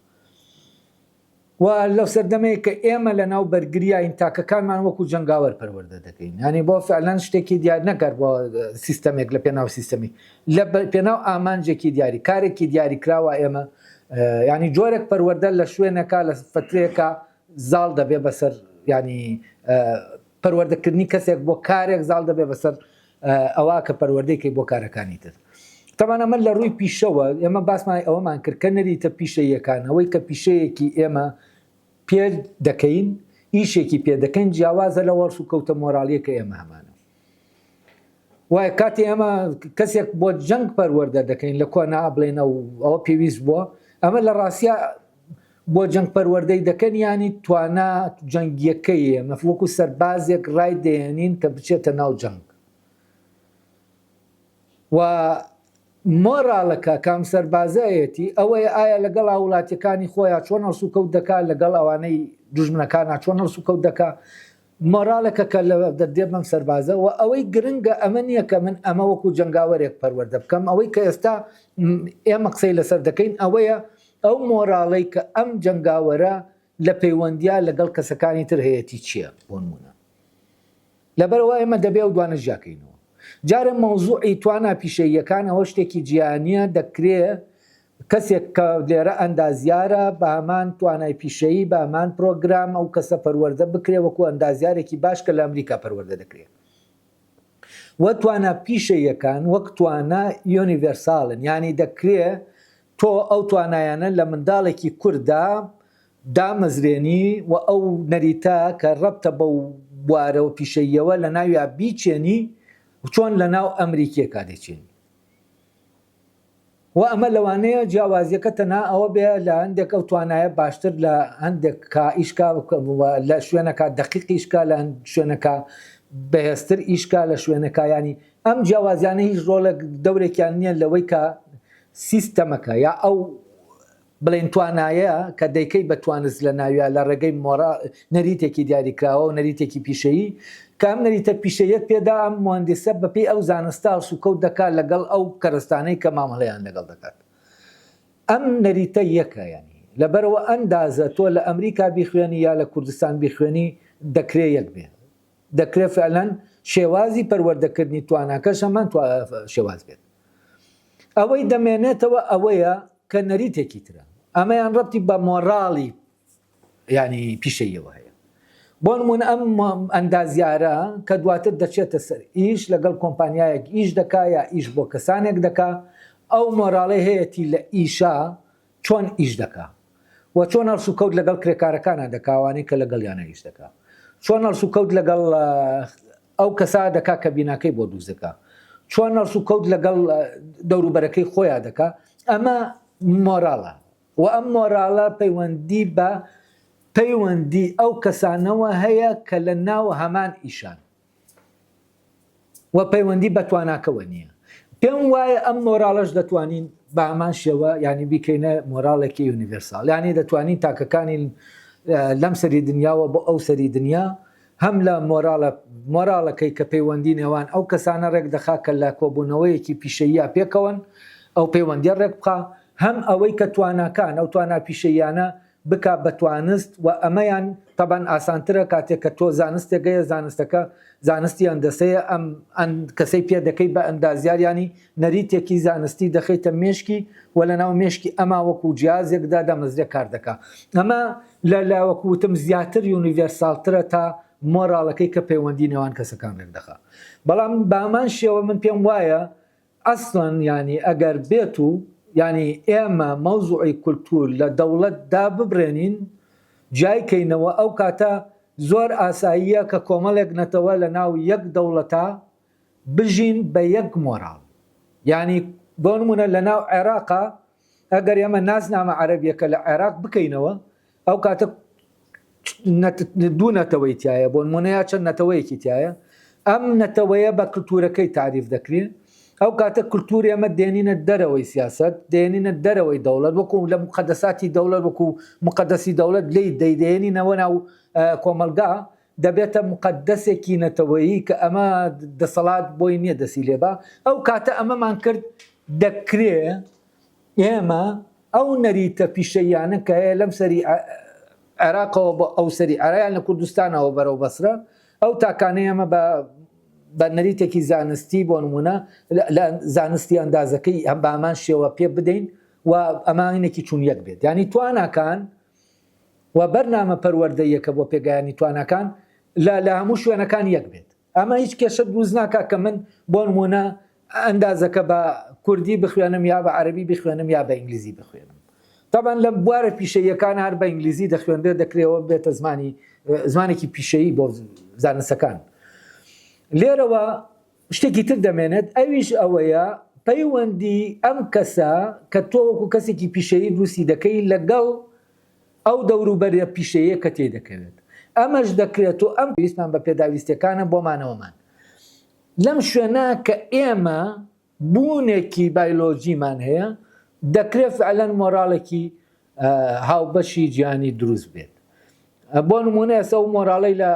و لەو سەردەمەی کە ئێمە لە ناو بەرگریاین تاکەکانمان وەکو جەنگاوەر پەروەردە دەکەین یانی بۆ فعلەن شتێکی دیار نەکەر بۆ سیستەمێک لە پێناو سیستەمی لە پێناو ئامانجێکی دیاری کارێکی دیاری کراوە ئێمە ینی جۆرێک پەروەردە لە شوێنەکە لە فترێکە زاڵ دەبێ بەسەر ینی پەروەردەکردنی کەسێک بۆ کارێک زاڵ دەبێ بەسەر ئەوە کە پەروەردەی کەی بۆ کارەکانی تر. تەبعەن ئەمە لە ڕووی پیشەوە ئێمە باسمان ئەوەمان کرد کە نەریتە پیشەییەکان ئەوەی کە پیشەیەکی ئێمە پێ دەکەین ئیشێکی پێ دەکەین جیاوازە لە وەرس و کەوتە مۆراڵیە کە ئێمە هەمانە وای کاتی ئێمە کەسێک بۆ جەنگ پەروەردە دەکەین لە کۆنا بڵێن ئەو ئەوە پێویست بووە ئەمە لە ڕاستیا بۆ جەنگ پەروەردەی دەکەن یانی توانا جەنگیەکەی ئێمە وەکو سەربازێک ڕای دەیەنین کە بچێتە ناو جەنگ و مۆراڵەکە کام سەربازەیەتی ئەوەیە ئایا لەگەڵ هاوڵاتیەکانی خۆیان چۆن هەڵسوکەوت دەکات لەگەڵ ئەوانەی دوژمنەکانە چۆن هەڵسوکەوت دەکات مۆراڵێکە کە لە دەدرێت بەم سەربازە و ئەوەی گرنگە ئەمە نییە کە من ئەمە وەکو جەنگاوەرێک پەروەردە بکەم ئەوەی کە ئێستا ئێمە قسەی لەسەر دەکەین ئەوەیە ئەو مۆراڵەی کە ئەم جەنگاوەرە لە پەیوەندیا لەگەڵ کەسەکانی تر هەیەتی چییە بۆ نمونە لەبەرئەوە ئێمە دەبێ ئەو دوانە جیاکەینەوە جارێ مەوزوعی توانا پیشەییەکان ئەوە شتێکی جیانیە دەکرێ کەسێک کە لێرە ئەندازیارە بە هەمان توانای پیشەیی بە هەمان پرۆگرام ئەو کەسە پەروەردە بکرێ وەکو ئەندازیارێکی باش کە لە ئەمریکا پەروەردە دەکرێ و توانا پیشەییەکان وەک توانا universal ن یانی دەکرێ تۆ ئەو توانایانە لە منداڵێکی کورددا دامەزرێنی و ئەو نەریتە کە ڕەبتە بەو بوارەوە پیشەییەوە لە ناویا بیچێنی چۆن لە ناو ئەمریکیەکا دەیچێنی. و ئەمە لەوانەیە جیاوازیەکە تەنها ئەوە بێ لە هەندێک ئەو توانایە باشتر لە هەندێک کا ئیشکا لە شوێنەکە دەقیق ئیشکا لە شوێنەکە بەهێزتر ئیشکا لە شوێنەکە ینی ئەم جیاوازیانە هیچ ڕۆڵێک دەورێکیان نییە لەوەی کە سیستەمەکە یا ئەو بڵێین توانایە کە دەیکەی بە توانست لە ناویا لە ڕێگەی مۆرا نەریتێکی دیاریکراوە و نەریتێکی پیشەیی کە ئەم نەریتە پیشەیەت پێدا ئەم موهەندیسە بەپێی ئەو زانستە هەڵسوکەوت دەکات لەگەڵ ئەو کەرەستانەی کە مامەڵەیان لەگەڵ دەکات ئەم نەریتە یەکە یانی لەبەرئەوە ئەندازە تۆ لە ئەمریکا بیخوێنی یا لە کوردستان بیخوێنی دەکرێ یەک بێ دەکرێ فعلەن شێوازی پەروەردەکردنی تواناکەش هەمان شێواز بێت. ئەوەی دەمێنێتەوە ئەوەیە کە نەریتێکی ترە. ئەمەیان ڕەبتی بە مۆراڵی ینی پیشەیەوە هەیە. بۆ نمونە ئەم ئەندازیارە کە دواتر دەچێتە سەر ئیش لەگەڵ کۆمپانیایەک ئیش دەکا یا ئیش بۆ کەسانێک دەکا ئەو مۆراڵی هەیەتی لە ئیشا چۆن ئیش دەکا و چۆن هەڵسوکەوت لەگەڵ کرێکارەکانا دەکا ئەوانەی کە لەگەڵیانا ئیش دەکا چۆن هەڵسوکەوت لەگەڵ ئەو کەسا دەکا کە بیناکەی بۆ دروست دەکا چۆن هەڵسوکەوت لەگەڵ دەوروبەرەکەی خۆیان دەکا ئەمە مۆراڵە و ئەم مۆراڵە پەیوەندی بە پەیوەندی ئەو کەسانەوە هەیە کە لە ناو هەمان ئیشان و پەیوەندی بە تواناکەوە نییە. پێم وایە ئەم مۆراڵەش دەتوانین بە هەمان شێوە یانی بیکەینە مۆراڵێکی universal یانی دەتوانین تاکەکانی لەم سەری دنیاوە بۆ ئەو سەری دنیا هەم لە مۆراڵە مۆراڵەکەی کە پەیوەندی نێوان ئەو کەسانە ڕێک دەخا کە لە کۆبوونەوەیەکی پیشەییا پێکەوەن ئەو پەیوەندیە ڕێک بخا هەم ئەوەی کە تواناکان ئەو توانا پیشەییانە. بکا بە توانست و ئەمەیان تەبعەن ئاسانترە کاتێک کە تۆ زانستێک هەیە زانستەکە زانستی هەندەسەیە ئەم ئەن کەسەی پێ دەکەی بە ئەندازیار یانی نەریتێکی زانستی دەخەیتە مێشکی و لە ناو مێشکی ئەما وەکو جیازێکدا دامەزرێ کار دەکا ئەمە لە لە وەکو وتم زیاتر universal ترە تا مۆراڵەکەی کە پەیوەندی نێوان کەسەکان ڕێک دەخا بەڵام بامان شێوە من پێم وایە ئەسڵەن یانی ئەگەر بێت و یانی ئێمە مەوزوعی کولتوور لە دەوڵەت داببڕێنین جیای کەینەوە ئەو کاتە زۆر ئاساییە کە کۆمەڵێک نەتەوە لە ناو یەک دەوڵەتا بژین بە یەک مۆراڵ یانی بۆ نموونە لە ناو عێراقا ئەگەر ئێمە ناسنامە عەرەبیەکە لە عێراق بکەینەوە ئەو کاتە دوو نەتەوەی تایە بۆ نمونە یا چەند نەتەوەیەکی تایە ئەم نەتەوەیە بە کللتورەکەی تعریف دەکرێت ئەو کاتە کللتور ئێمە دێنینە دەرەوەی سیاست دێنینە دەرەوەی دەوڵەت وەکو لە مقدساتی دەوڵەت وەکو مقدسی دەوڵەت لی دەیدێنینەوە ناو کۆمەلگا دەبێتە مقدسێکی نەتەوەیی کە ئەمە دەسەڵات بۆی نییە دەسی لێبا ئەو کاتە ئەمەمان کرد دەکرێ ئێمە ئەو نەریتە پیشەییانە کە هەیە لەم سەری عێراقەوە بۆ ئەو سەری عێرایان لە کوردستانەوە بەرەو بەسرە ئەو تاکانەی ئەمە بە بە نەریتێکی زانستی بۆ نمونە لە زانستی ئەندازەکەی هەم بە هەمان شێوە پێ بدەین و ئەمانێکی چون یەک بێت ینی تواناکان و بەرنامە پەروەردەیەکە بۆ پێگەیانی تواناکان لە لە هەموو شوێنەکان یەک بێت ئەمە هیچ کێشە دروست ناکا کە من بۆ نموونە ئەندازەکە بە کوردی بخوێنم یا بە عەرەبی بخوێنم یا بە ئینگلیزی بخوێنم. تەبعەن لە بوارە پیشەییەکان هەر بە ئینگلیزی دەخوێنرێت دەکرێەوە بێتە زمانی زمانێکی پیشەیی بۆ زانستەکان. لێرەوە شتێکی تر دەمێنێت ئەویش ئەوەیە پەیوەندی ئەم کەسە کە تۆ وەکو کەسێکی پیشەیی دروستی دەکەی لەگەڵ ئەو دەوروبەرە پیشەییە کە تێی دەکەوێت. ئەمەش دەکرێت و ئەم پێویستمان بە پێداویستیەکانە بۆ مانەوەمان لەم شوێنە کە ئێمە بوونێکی بایلۆجیمان هەیە دەکرێت فعلەن مۆراڵێکی هاوبەشی جیهانی دروست بێت. بۆ نمونە ئێستا ئەو مۆراڵەی لە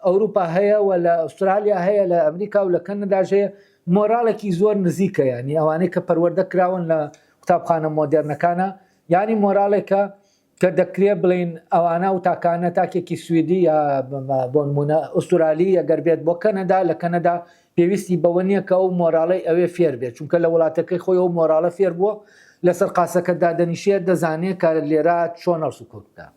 ئەوروپا هەیە و لە ئوسترالیا هەیە لە ئەمریکا و لە کەنەداش هەیە مۆراڵێکی زۆر نزیکە ینی ئەوانەی کە پەروەردە کراون لە قوتابخانە مۆدێرنەکانە یانی مۆراڵێکە کە دەکرێ بڵێین ئەوانە و تاکانە تاکێکی سویدی یا بۆ نموونە ئوسترالی ئەگەر بێت بۆ کەنەدا لە کەنەدا پێویستی بەوە نییە کە ئەو مۆراڵەی ئەوێ فێر بێت چونکە لە وڵاتەکەی خۆی ئەو مۆراڵە فێر بووە لەسەر قاسەکە دادەنیشێت دەزانێت کە لێرە چۆن هەڵسوکەوت بکە.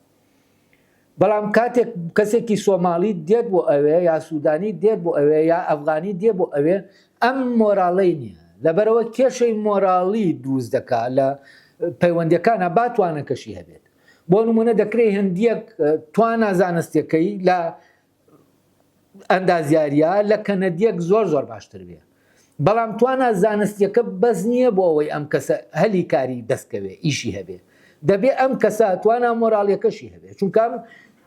بەڵام کاتێک کەسێکی سۆماڵی دێت بۆ ئەوێ یا سوودانی دێت بۆ ئەوێ یا ئەفغانی دێ بۆ ئەوێ ئەم مۆراڵەی نییە لەبەرەوە کێشەی مۆراڵی دروست دەکا لە پەیوەندەکانە با توانەکەشی هەبێت بۆ نمونە دەکرێت هندیەک توانا زانستیەکەی لە ئەندازیاریە لە کەنەدیەک زۆر زۆر باشتر بێ بەڵام توانا زانستیەکە بەس نییە بۆ ئەوەی ئەم کەسە هەلی کاری دەستکەوێ ئیشی هەبێ دەبێ ئەم کەسە توانا مۆراڵیەکەشی هەبێ چونکە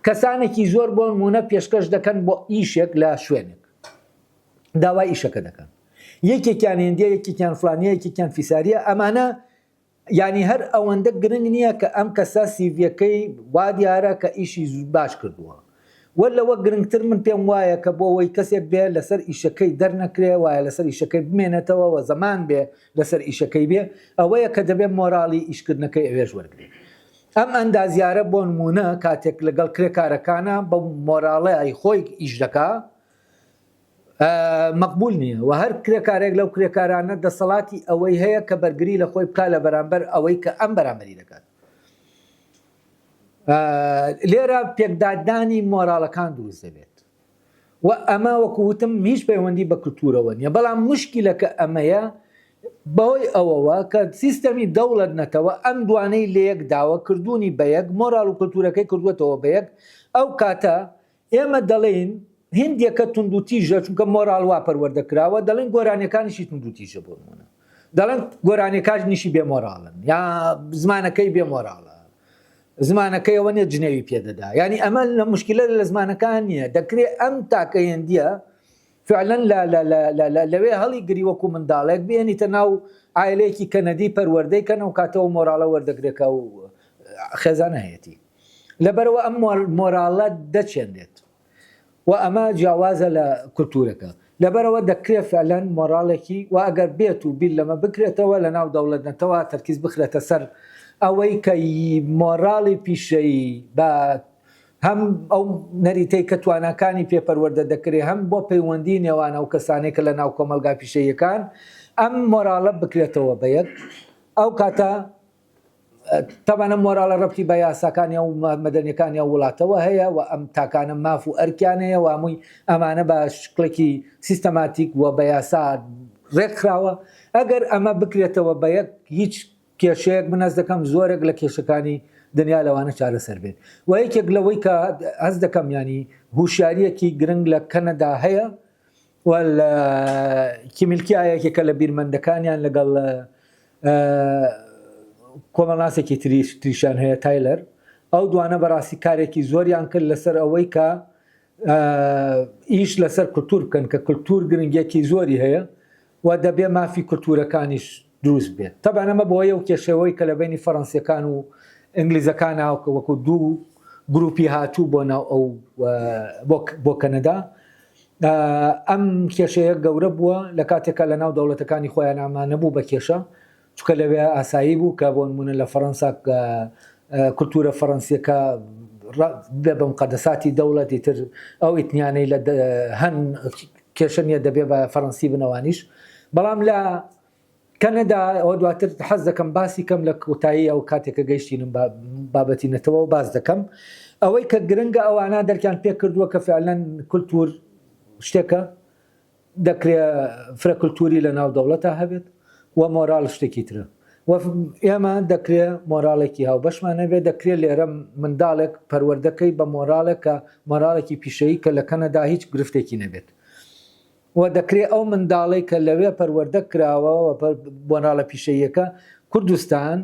کەسانێکی زۆر بۆ نمونە پێشکەش دەکەن بۆ ئیشێک لە شوێنێک داوای ئیشەکە دەکەن یەکێکیان هندیە یەکێکیان فلانیە یەکێکیان فیساریە ئەمانە یانی هەر ئەوەندە گرنگ نییە کە ئەم کەسە سیڤیەکەی وا دیارە کە ئیشی باش کردووە وە لەوە گرنگتر من پێم وایە کە بۆ ئەوەی کەسێک بێ لەسەر ئیشەکەی دەرنەکرێ وایە لەسەر ئیشەکەی بمێنێتەوە وە زەمان بێ لەسەر ئیشەکەی بێ ئەوەیە کە دەبێ مۆراڵی ئیشکردنەکەی ئەوێش وەرگرێ ئەم ئەندازیارە بۆ نموونە کاتێک لەگەڵ کرێکارەکانە بەو مۆراڵەی خۆی ئیش دەکا مەقبول نییە و هەر کرێکارێک لەو کرێکارانە دەسەڵاتی ئەوەی هەیە کە بەرگری لە خۆی بکا لە بەرامبەر ئەوەی کە ئەم بەرامبەری دەکات. لێرە پێکدادانی مۆراڵەکان دروست دەبێت و ئەمە وەکو وتم هیچ پەیوەندی بە کلتورەوە نییە بەڵام مشکلەکە ئەمەیە بەهۆی ئەوەوە کە سیستەمی دەوڵەت نەتەوە ئەم دوانەی لەیەک داوە کردوونی بەیەک مۆراڵ و کلتورەکەی کردووەتەوە بەیەک ئەو کاتە ئێمە دەڵێین هندیەکە توندوتیژە چونکە مۆراڵ وا پەروەردە کراوە، دەڵێن گۆرانیەکانیشی توندوتیژە بۆ نمونە دەڵێن گۆرانیەکانیشی بێ مۆراڵن یا زمانەکەی بێ مۆراڵە زمانەکەی ئەوە نیە جنێوی پێدەدا یعنی ئەمە لە مشکلە لە زمانەکان نییە دەکرێت ئەم تاکە هندیە فعلا لەوێ هەڵی گری وەکو منداڵێک بێنیتە ناو عایلەیەکی کەنەدی پەروەردەی کەنە و کاتەوە مۆراڵە وەردەگرێکە و خێزانە هەیەتی لەبەرئەوە ئەم مۆراڵە دەچێنرێت و ئەمە جیاوازە لە کولتوورەکە. لەبەرئەوە دەکرێت فعلەن مۆراڵێکی و ئەگەر بێت و بیر لەمە بکرێتەوە لەناو دەوڵەت نەتەوە تەرکیز بخرێتە سەر ئەوەی کە مۆراڵی پیشەیی بە هەم ئەو نەریتەی کە تواناکانی پێ پەروەردە دەکرێ هەم بۆ پەیوەندی نێوان ئەو کەسانەی کە لە ناو کۆمەڵگا پیشەییەکان ئەم مۆراڵە بکرێتەوە بە یەک ئەو کاتە تەبعەن ئەم مۆراڵە ڕەبتی بە یاساکانی ئەو مەدەنیەکانی ئەو وڵاتەوە هەیە و ئەم تاکانە ماف و ئەرکیان هەیە و هەمووی ئەمانە بە شکڵێکی سیستەماتیک و بە یاسا ڕێکخراوە ئەگەر ئەمە بکرێتەوە بە یەک هیچ کێشەیەک من هەست دەکەم زۆرێک لە کێشەکانی دنیا لەوانە چارەسەر بێت و یەکێک لەوەی کە هەست دەکەم ینی هوشیاریەکی گرنگ لە کەنەدا هەیە و لە کیمیلکیا یەکێکە لە بیرمەندەکانیان لەگەڵ کۆمەڵناسێکی تریش تریشان هەیە تایلەر ئەو دوانە بەڕاستی کارێکی زۆریان کرد لەسەر ئەوەی کە ئیش لەسەر کولتور بکەن کە کولتور گرنگێکی زۆری هەیە و دەبێ مافی کولتورەکانیش دروست بێت تەبعەن ئەمە بۆیە و کێشەوەی کە لە بینی فەڕەنسیەکان و ئینگلیزەکان هاوکە وەکو دوو گروپی هاتوو بۆ ناو ئەو بۆ کەنەدا ئەم کێشەیە گەورە بووە لە کاتێکا لە ناو دەوڵەتەکانی خۆیان ئەمە نەبوو بە کێشە چونکە لەوێ ئاسایی بوو کە بۆ نمونە لە فەڕەنسا کولتورە فەڕەنسیەکە بێ بە مقەدەساتی دەوڵەت ئیتر ئەو ئیتنیانەی لە هەن کێشە نییە دەبێ بە فەڕەنسی بنەوانیش بەڵام لە کەنەدا ئەوە دواتر حەز دەکەم باسی کەم لە کۆتایی ئەو کاتێک کە گەیشتینم بە بابەتی نەتەوە و باس دەکەم ئەوەی کە گرنگە ئەوانە دەرکیان پێ کردووە کە فعلەن کولتور شتێکە دەکرێ فرە کولتوری لە ناو دەوڵەتا هەبێت و مۆراڵ شتێکی ترە و ئێمە دەکرێ مۆراڵێکی هاوبەشمان هەبێت دەکرێت لێرە منداڵێک پەروەردەکەی بە مۆراڵێک کە مۆراڵێکی پیشەیی کە لە کەنەدا هیچ گرفتێکی نەبێت و دەکرێ ئەو منداڵەی کە لەوێ پەروەردە کراوە و مۆراڵە پیشەییەکە کوردستان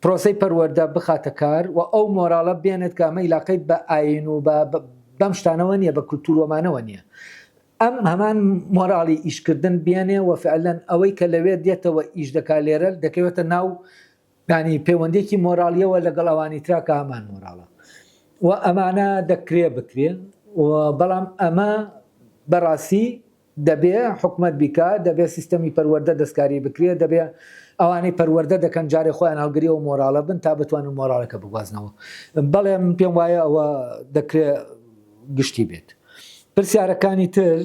پرۆسەی پەروەردە بخاتە کار و ئەو مۆراڵە بێنێت کە ئەمە ئیلاقەی بە ئایین و بە بەم شتانەوە نییە بە کولتوور وەمانەوە نییە ئەم هەمان مۆراڵی ئیشکردن بێنێ و فعلەن ئەوەی کە لەوێ دێتەوە ئیش دەکا لێرە دەکەوێتە ناو یانی پەیوەندیەکی مۆراڵیەوە لەگەڵ ئەوانی ترا کە هەمان مۆراڵە و ئەمانە دەکرێ بکرێ و بەڵام ئەمە بەڕاستی دەبێ حکومت بیکا دەبێ سیستەمی پەروەردە دەستکاری بکرێ دەبێ ئەوانەی پەروەردە دەکەن جارێ خۆیان هەڵگری ئەو مۆراڵە بن تا بتوانن مۆراڵەکە بگوازنەوە بەڵێ من پێم وایە ئەوە دەکرێ گشتی بێت پرسیارەکانی تر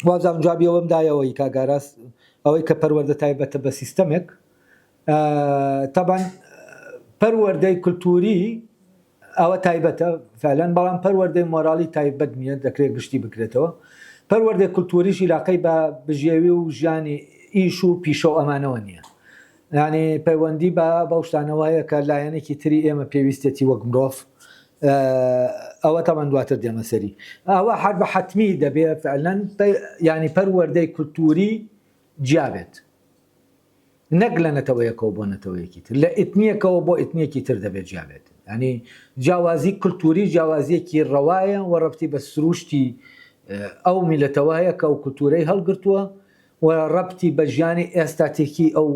وابزانم جوابی ئەوەم دایەوە ی کاک ئاراس ئەوەی کە پەروەردە تایبەتە بە سیستەمێک تەبعەن پەروەردەی کولتوری ئەوە تایبەتە فعلەن بەڵام پەروەردەی مۆراڵی تایبەت نییە دەکرێت گشتی بکرێتەوە پەروەردەی کولتوریش عیلاقەی بە بژێوی و ژیانی ئیش و پیشە و ئەمانەوە نییە یانی پەیوەندی بە بەو شتانەوە هەیە کە لایەنێکی تری ئێمە پێویستێتی وەک مرۆڤ ئەوە تەمان دواتر دێمە سەری ئەوە هەر بە حەتمی دەبێ فعلەن ینی پەروەردەی کولتوری جیا بێت نەک لە نەتەوەیەکەوە بۆ نەتەوەیەکی تر لە ئیتنیەکەوە بۆ ئیتنیەکی تر دەبێت جیا بێت ینی جیاوازی کولتوری جیاوازیەکی ڕەوایە و ڕەبتی بە سروشتی ئەو میلەتەوە هەیە کە ئەو کولتورەی هەڵگرتووە و ڕەبتی بە ژیانی ئێستاتیکی ئەو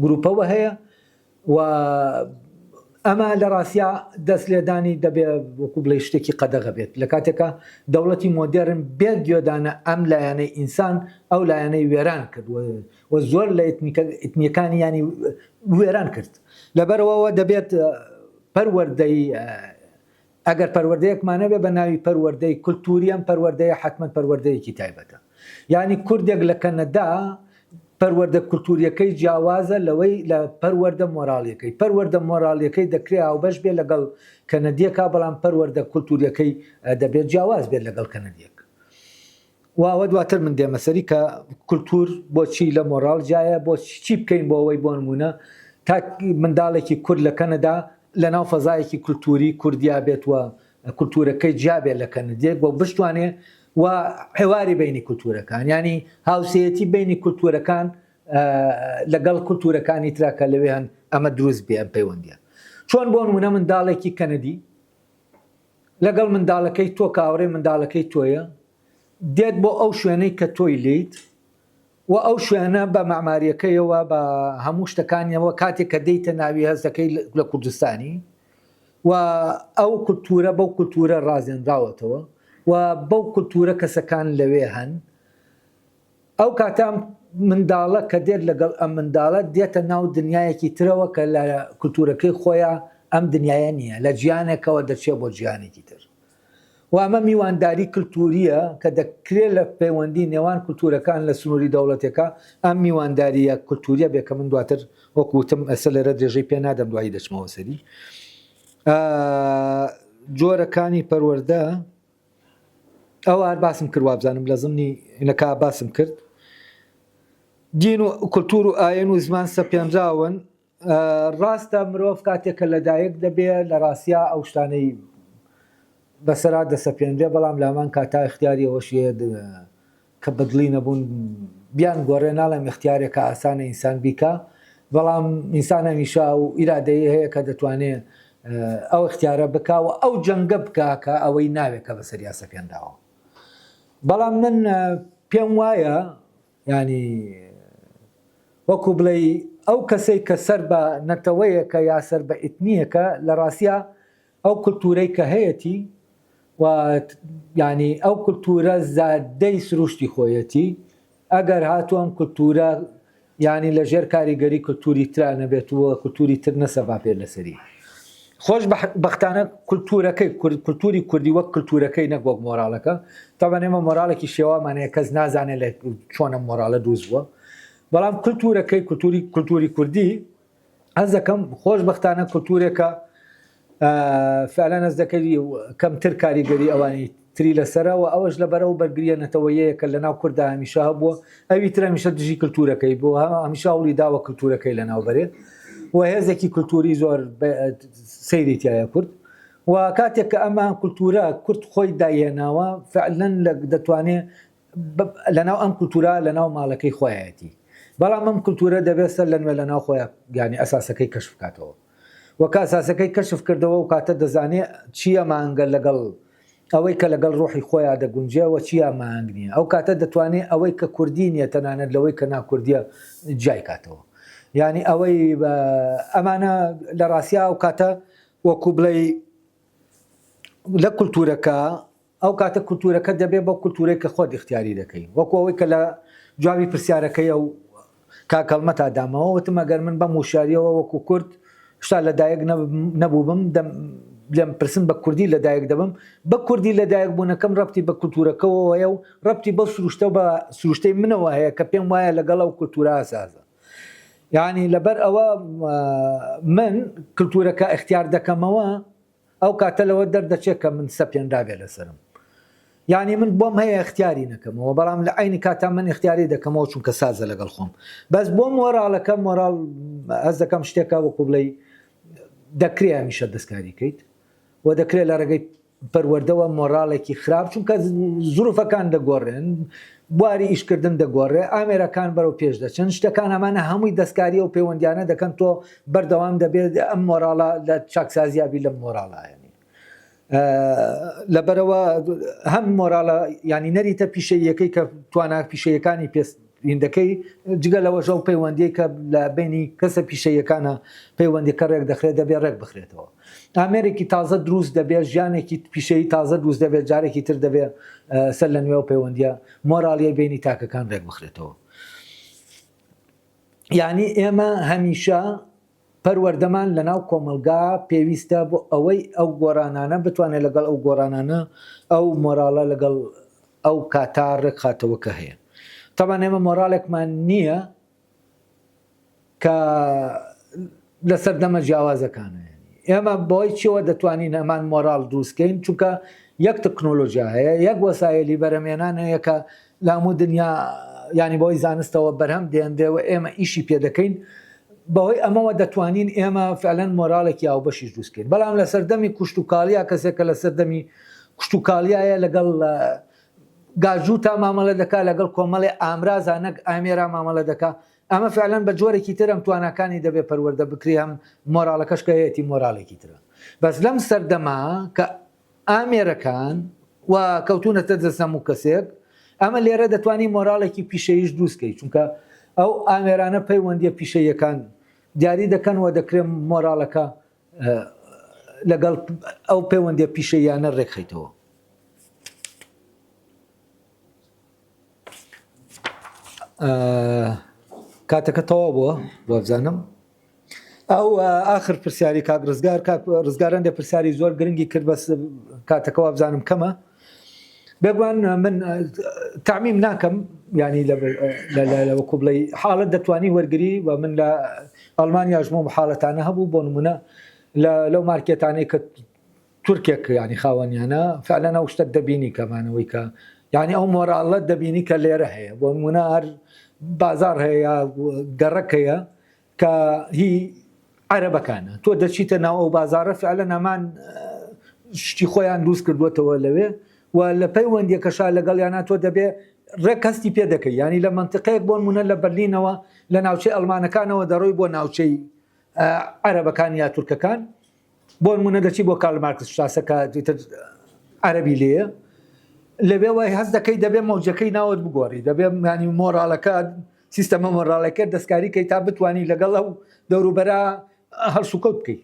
گروپەوە هەیە و ئەمە لە ڕاستیا دەست لێدانی دەبێ وەکو بڵێ شتێکی قەدەغە بێت لە کاتێکا دەوڵەتی مۆدێرن بێ گوێدانە ئەم لایەنەی ئینسان ئەو لایەنەی وێران کرد و زۆر لە ئیتنیەکانی ینی وێران کرد لەبەرەوەوە دەبێت پەروەردەی ئەگەر پەروەردەیەکمان هەبێ بە ناوی پەروەردەی کولتووری ئەم پەروەردەیە حەتمەن پەروەردەیەکی تایبەتە. یانی کوردێک لە کەنەدا پەروەردە کولتوورییەکەی جیاوازە لەوەی لە پەروەردە مۆراڵییەکەی. پەروەردە مۆراڵییەکەی دەکرێ هاوبەش بێ لەگەڵ کەنەدییەکا بەڵام پەروەردە کولتوورییەکەی دەبێ جیاواز بێت لەگەڵ کەنەدییەک. و ئەوە دواتر من دێمە سەری کە کولتوور بۆچی لە مۆراڵ جیایە، بۆ چی بکەین بۆ ئەوەی بۆ نموونە تا منداڵێکی کورد لە کەنەدا لە ناو فەزایەکی کولتووری کوردیا بێت و کولتوورەکەی جیا بێت لە کەنەدیەک و بشتوانێ و حواری بینی کولتوورەکان یانی هاوسێیەتی بینی کولتوورەکان لەگەڵ کولتوورەکانی ترا کە لەوێ هەن ئەمە دروست بێ ئەم پەیوەندیە چۆن بۆ نموونە منداڵێکی کەنەدی لەگەڵ منداڵەکەی تۆ کە هاوڕێی منداڵەکەی تۆیە دێت بۆ ئەو شوێنەی کە تۆی لێیت و ئەو شوێنە بە مەعماریەکەیەوە بە هەموو شتەکانیەوە کاتێک کە دێیتە ناوی هەست دەکەی لە کوردستانی و ئەو کولتوورە بەو کولتوورە ڕازێنراوەتەوە و بەو کولتوورە کەسەکان لەوێ هەن. ئەو کاتە ئەم منداڵە کە دێت لەگەڵ ئەم منداڵە دێتە ناو دنیایەکی ترەوە کە لە کولتوورەکەی خۆیا ئەم دنیایە نییە، لە جیهانێکەوە دەچێت بۆ جیهانێکی تر. و ئەمە میوانداری کلتورییە کە دەکرێت لە پەیوەندی نێوان کلتورەکان لە سنوری دەوڵەتێکا ئەم میواندارییە کلتوریە بێ کە من دواتر وەکو وتم ئێستا لێرە درێژەی پێ نادەم دوایی دەچمەوە سەری. جۆرەکانی پەروەردە ئەوە هەر باسم کرد وابزانم لە زمنی نەکا باسم کرد دین و کلتور و ئاین و زمان سەپێنراون ڕاستە مرۆڤ کاتێک کە لەدایک دەبێ لە ڕاستیا ئەو شتانەی بەسەرا دەسەپێنرێ بەڵام لامان کاتا ئیختیاری ئەوەشی هەیە کە بەدڵی نەبوون بیان گۆڕێ ناڵێم ئیختیارێکە ئاسانە ئینسان بیکا بەڵام ئینسان هەمیشە ئەو ئیرادەی هەیە کە دەتوانێ ئەو ئیختیارە بکا و ئەو جەنگە بکا کە ئەوەی ناوێ کە بەسەریا سەپێنراوە بەڵام من پێم وایە یانی وەکو بڵێی ئەو کەسەی کە سەر بە نەتەوەیەکە یا سەر بە ئیتنیەکە لە ڕاستیا ئەو کولتوورەی کە هەیەتی و یانی ئەو کولتوورە زادەی سروشتی خۆیەتی ئەگەر هاتوو ئەم کولتوورە یانی لە ژێر کاریگەری کولتووری ترا نەبێت و کولتووری تر نەسەپابێت لەسەری. خۆش بەختانە کولتوورەکەی کولتووری کوردی وەک کولتوورەکەی نەک وەک مۆراڵەکە تەبعەن ئێمە مۆراڵێکی شێوامان هەیە کەس نازانێت لە چۆن ئەم مۆراڵە دروست بووە بەڵام کولتوورەکەی کولتووری کولتووری کوردی هەست دەکەم خۆشبەختانە کولتوورێکە فعلا هەست دەکەی کەمتر کاریگەری ئەوانی تری لەسەرە و ئەوەش لەبەر ئەو بەرگرییە نەتەوەیەیە کە لەناو کورددا هەمیشە هەبووە، ئەوی تر هەمیشە دژی کلتوورەکەی بووە، هەمیشە هەوڵی داوە کلتوورەکەی لەناو بەرێ و هێزێکی کلتووری زۆر سەیری تایە کورد و کاتێک کە ئەمە کلتوورە کورد خۆی دایهێناوە فعلا دەتوانێ لەناو ئەم کلتوورە لەناو ماڵەکەی خۆیەتی بەڵام ئەم کلتوورە دەبێت سەر لە نوێ لەناو خۆیان یانی ئەساسەکەی کەشف بکاتەوە. وە کە ئەساسەکەی کەشف کردەوە و کاتە دەزانێ چیە مانگە لەگەڵ ئەوەی کە لەگەڵ ڕۆحی خۆیا دەگونجێ وە چیا مانگ نیە ئەو کاتە دەتوانێ ئەوەی کە کوردی نیە تەنانەت لەوەی کە ناکوردیە جیای کاتەوە یانی ئەوەی ئەمانە لە ڕاستیا ئەو کاتە وەکو بڵێی لە کولتورەکە ئەو کاتە کولتوورەکە دەبێ بەو کولتوورەی کە خۆت ئیختیاری دەکەی. وەکوو ئەوەی کە لە جوابی پرسیارەکەی ئەو کاک هەڵمەتا دامەوە، وتم ئەگەر من بەم وشیارییەوە وەکوو کورد هێشتا لە دایک نەبووبم، دەم لێم پرسن بە کوردی لە دایک دەبم، بە کوردی لە دایک بوونەکەم ڕەبتی بە کولتوورەکەوە هەیە و ڕەبتی بەو سروشتە بە سروشتەی منەوە هەیە کە پێم وایە لەگەڵ ئەو کولتوورە سازە. یانی لەبەر ئەوە من کولتوورەکە ئیختیار دەکەمەوە، ئەو کاتە لەوە دەردەچێت کە من سەپێنرابێ لەسەرم یانی من بۆم هەیە اختیاری نەکەمەوە بەڵام لە عینی کاتا من اختیاری دەکەمەوە چونکە سازە لەگەڵ خۆم بەس بۆ مۆراڵەکە مۆراڵ هەست دەکەم شتێکە وەکو بڵێ دەکرێ هەمیشە دەستکاری کەیت و دەکرێت لە ڕێگەی پەروەردەوە مۆراڵێکی خراپ چونکە زروفەکان دەگۆڕێن بواری ئیشکردن دەگۆڕێ، ئامێرەکان بەرەو پێش دەچن، شتەکان ئەمانە هەمووی دەستکاری ئەو پەیوەندیانە دەکەن تۆ بەردەوام دەبێت ئەم مۆراڵە لە چاکسازیا بی لەم مۆراڵە یانی لەبەرەوە هەم مۆراڵە ینی نەریتە پیشەیەکەی کە توانا پیشەیەکانی پێست هیندەکەی جگە لەوەش ئەو پەیوەندیەی کە لە بینی کەسە پیشەیەکانە پەیوەندیەکە ڕێک دەخرێت دەبێت ڕێک بخرێتەوە ئامێرێکی تازە دروست دەبێت ژیانێکی پیشەیی تازە دروست دەبێت جارێکی تر دەبێت سەر لە نوێ و پەیوەندیە مۆرالیە بینی تاکەکان ڕێک بخرێتەوە یعنی ئێمە هەمیشە پەروەردەمان لەناو کۆمەڵگا پێویستە بۆ ئەوەی ئەو گۆڕانانە بتوانێت لەگەڵ ئەو گۆڕانانە ئەو مۆراڵە لەگەڵ ئەو کاتا ڕێکخاتەوە کە هەیە تەبعەن ئێمە مۆراڵێکمان نییە کە لە سەردەمە جیاوازەکانە ئێمە بۆی چیەوە دەتوانین ئەمان مۆراڵ دروستکەین چونکە یەک تەکنۆلۆژیا هەیە یەک وەسایلی بەرەمێنان هەیە کە لە هەموو دنیا یانی بەهۆی زانستەوە بەرهەم دێنرێ و ئێمە ئیشی پێ دەکەین بەهۆی ئەمەوە دەتوانین ئێمە فعلەن مۆراڵێکی هاوبەشیش دروست کەین بەڵام لە سەردەمی کوشتوکاڵیا کەسێک کە لە سەردەمی کوشتوکاڵیایە لەگەڵ گاجووتا مامەڵە دەکا لەگەڵ کۆمەڵێ ئامرازا نەک ئامێرا مامەڵە دەکا ئەمە فعلەن بە جۆرێکی تر ئەم تواناکانی دەبێ پەروەردە بکرێ هەم مۆراڵەکەش کە هەیەتی مۆراڵێکی ترە بەس لەم سەردەمە کە ئامێرەکان و کەوتوونەتە دەست هەموو کەسێک، ئەمە لێرە دەتوانی مۆراڵێکی پیشەییش دروست کەی، چونکە ئەو ئامێرانە پەیوەندییە پیشەییەکان دیاری دەکەن و دەکرێت مۆراڵەکە لەگەڵ ئەو پەیوەندییە پیشەییانە ڕێکخەیتەوە. کاتەکە تەواو بووە وابزانم ئەو ئاخر پرسیاری کاک ڕزگار کاک ڕزگار هەندێک پرسیاری زۆر گرنگی کرد بەس کاتەکە وابزانم کەمە بێگومان من تعمیم ناکەم ینی لە وەکو بڵێ حاڵەت دەتوانی وەرگری و من لە ئەڵمانیاش بۆم حاڵەتانە هەبوو بۆ نمونە لەو مارکێتانەی کە تورکێک ینی خاوەنیانە فعلەن ئەو شتە دەبینی کەمانەوەی کە یعنی ئەو مۆراڵە دەبینی کە لێرە هەیە بۆ نمونە هەر بازار هەیە گەڕەک هەیە کە هی عەرەبەکانە تۆ دەچیتە ناو ئەو بازاڕە فعلەن هەمان شتی خۆیان دروست کردووەتەوە لەوێ و لە پەیوەندیەکەشا لەگەڵیانە تۆ دەبێ ڕێک هەستی پێ دەکەی ینی لە منتیقەیەک بۆ نمونە لە بەرلینەوە لە ناوچەی ئەڵمانەکانەوە دەڕۆی بۆ ناوچەی عەرەبەکان یا تورکەکان بۆ نمونە دەچی بۆ کارل مارکس شاسە کە عەرەبی لێیە لەوێوە هەست دەکەی دەبێ مەوجەکەی ناوت بگۆڕی دەبێ ینی مۆراڵەکە سیستەمە مۆراڵەکە دەستکاری کەی تا بتانی لەگەڵ ئەو دەوروبەرە هەڵسوکەوت بکەیت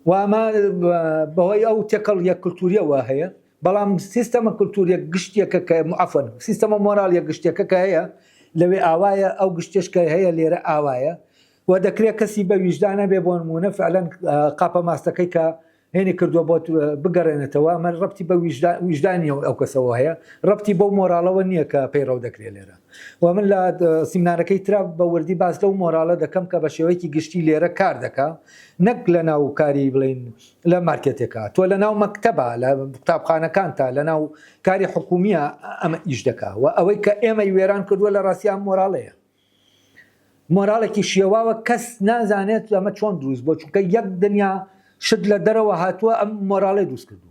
و ئەمە بەهۆی ئەو تێکەڵ یەک کللتوریەوە هەیە بەڵام سیستەمە کللتوریە گشتیەکە کە عفن سیستەمە مۆرالیە گشتیەکە کە هەیە لەوێ ئاوایە ئەو گشتێش کە هەیە لێرە ئاوایە و دەکرێت کەسی بە ویژدانە بێ بۆ نمونە فعلەن قاپە ماستەکەی کە هێنی کردووە بۆت بگەڕێنێتەوە ئەمە ڕەبتی بە ویژدانی ئەو کەسەوە هەیە ڕەبتی بەو مۆراڵەوە نییە کە پەیڕەو دەکرێت لێرە و من لە سیمنارەکەی ترا بە وردی باس لەو مۆراڵە دەکەم کە بە شێوەیەکی گشتی لێرە کار دەکا نەک لە ناو کاری بڵین لە مارکێتێکە تۆ لە ناو مەکتەبە لە قوتابخانەکان تا لە ناو کاری حکومیە ئەمە ئیش دەکا و ئەوەی کە ئێمەی وێران کردووە لە ڕاستیان مۆراڵەیە مۆراڵێکی شێواوە کەس نازانێت ئەمە چۆن دروست بۆ چونکە یەک دنیا شت لە دەرەوە هاتووە ئەم مۆراڵی دروست کردو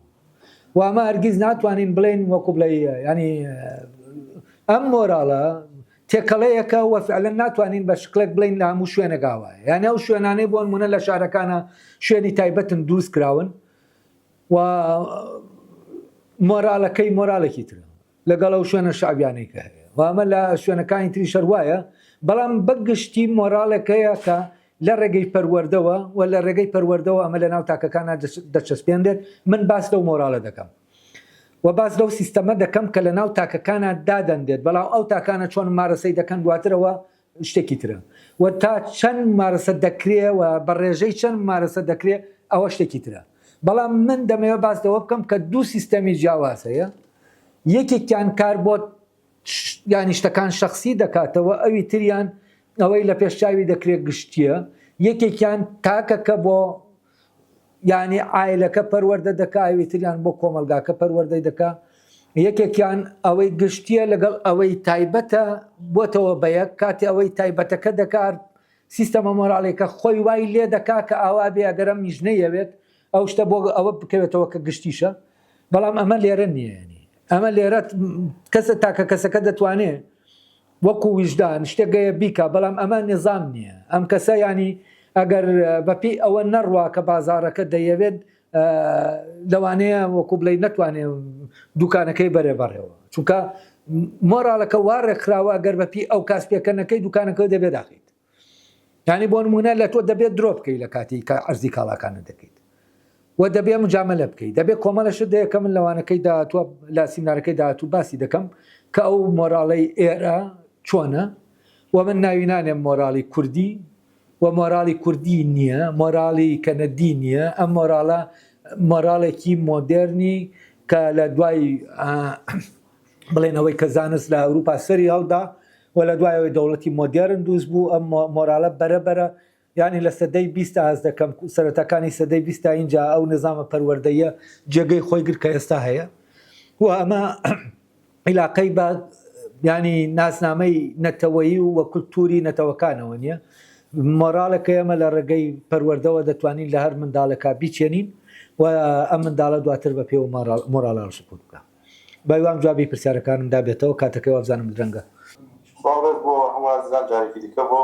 و ئەمە هەرگیز ناتوانین بڵێن وەکو بڵێ ینی ئەم مۆراڵە تێکەڵەیەکە و فعلا ناتوانین بە شکلێک بڵین لە هەموو شوێنەگاوە یان ئەو شوێنانەی بۆ نمونە لە شارەکانە شوێنی تایبەتن دروست کراون و مۆراڵەکەی مۆراڵێکی ترە لەگەڵ ئەو شوێنە شەعبیانەی کە هەیە و ئەمە لە شوێنەکانی تریش هەر وایە، بەڵام بە گشتی مۆراڵێک هەیە کە لە ڕێگەی پەروەردەوە و لە ڕێگەی پەروەردەوە ئەمە لە ناو تاکەکانا دەچەسپێنرێت، من باس لەو مۆراڵە دەکەم و باس لەو سیستەمە دەکەم کە لە ناو تاکەکانا دادەنرێت، بەڵام ئەو تاکانە چۆن ممارەسەی دەکەن دواتر ئەوە شتێکی ترە و تا چەند ممارەسە دەکرێ و بە ڕێژەی چەند ممارەسە دەکرێ ئەوە شتێکی ترە بەڵام من دەمەوێت باس لەوە بکەم کە دوو سیستەمی جیاواز هەیە یەکێکیان کار بۆ یانی شتەکان شخصی دەکاتەوە ئەوی تریان ئەوەی لە پێشچوی دەکرێت گشتیە یەکێکیان تاکەکە بۆ یانی عایلەکە پەروەردە دەکا ئەوی تریان بۆ کۆمەڵگاکە پەروەردەی دەکا یەکێکیان ئەوەی گشتیە لەگەڵ ئەوەی تایبەتە بۆتەوە بە یەک کاتی ئەوەی تایبەتەکە دەکات سیستەمە مۆراڵێکە خۆی وای لێ دەکا کە ئاوا بێ ئەگەر ئەم نیش نەیەوێت ئەو شتە بۆ ئەوە بکەوێتەوە کە گشتیشە بەڵام ئەمە لێرە نییە ئەمە لێرە کەسە تاکە کەسەکە دەتوانێت وەکو ویژدان شتێک گەیە بیکا بەڵام ئەمە نیزام نییە ئەم کەسە ینی ئەگەر بەپی ئەوە نەڕوا کە بازارەکە دەیەوێت لەوانەیە وەکو بڵێ نەتوانێ دوکانەکەی بەرێ بەڕێوە چونکە مۆراڵەکە وا ڕێکخراوە ئەگەر بەپی ئەو کاس پێکەنەکەی دوکانەکە دەبێت داخیت یانی بۆ نمونە لە تۆ دەبێت درۆ بکەیت لە کاتی کە عەرزی کاڵاکانت دەکەیت و دەبێ مجاملە بکەیت دەبێت کۆمەڵە شت دەیە کە من لەوانەکەی داهاتوە لە سیمنارەکەی داهاتوو باسی دەکەم کە ئەو مۆراڵەی ئێرە چۆنە و من ناوی نانێم مۆراڵی کوردی و مۆراڵی کوردی نییە مۆراڵی کەنەدی نییە ئەم مۆراڵە مۆراڵێکی مۆدێرنی کە لە دوای بڵێن ئەوەی کە زانست لە ئەوروپا سەری هەڵدا و لە دوای ئەوەی دەوڵەتی مۆدێرن دروست بوو ئەم مۆرالە بەرە بەرە یانی لە سەدەی 20 هەست دەکەم سەرەتاکانی سەدەی 20 اینجا ئەو نظامە پەروەردەیە جێگەی خۆی گرت کە ئێستا هەیە و ئەمە عیلاقەی بە ینی ناسنامەی نەتەوەیی و وە کولتوری نەتەوەکانەوە نییە مۆراڵێکە ئێمە لە ڕێگەی پەروەردەوە دەتوانین لە هەر منداڵێکا بیچێنین و ئەم منداڵە دواتر بە پێوە مۆراڵ هەڵسوکەوت بکە. بەهیوام جوابی پرسیارەکانم دابێتەوە کاتەکەی وابزانم درەنگە. سڵاو ڕێز بۆ هەموو ئازیزان جارێکی دیکە بۆ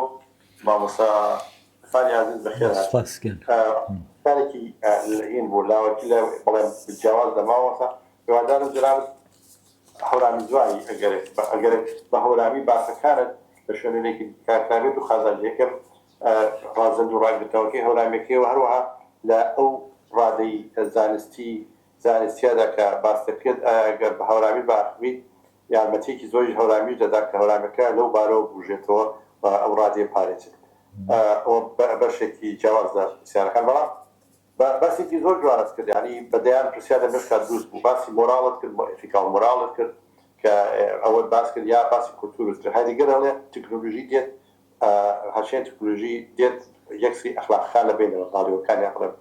مامۆستا عرفانی ئازیز بەخێر هات سپاس گیان. کارێکی هین بوو لاوەکی لە بەڵێم جیاواز لە مامۆستا هیوادارم جەنابت هەورامی زوانی ئەگەرێک ئەگەرێک بە هەورامی باسەکانت لە شوێنێکی کارکرابێت و قازانجی یەکەم ڕازەند و ڕاگرتنەوەکەی هەورامیەکەی و هەروەها لە ئەو ڕادەی زانستی زانستییەدا کە باس دەکرێت ئایا گەر بە هەورامی بئاخڤیت. یارمەتیەکی زۆریش هەورامیش دەدا کە هەورامیەکە لەو بارەوە بوژێتەوە و ئەو ڕادەیە پارێزێت. ئەوە بەشێکی جیاواز لە پرسیارەکان بەڵام باسێکی زۆر جوانت کرد یانی بە دەیان پرسیار لە مێشکا دروست بوو باسی مۆراڵت کرد ethical مۆراڵت کرد کە ئەوەت باس کرد یا باسی کولتورت کرد هایدگەر ئەڵێ تکنولوژی دێت هەرچەند تکنولوژی دێت یەکسری ئەخلاقەکان لە بەین دەبات باڵیوەکانیان بڵێم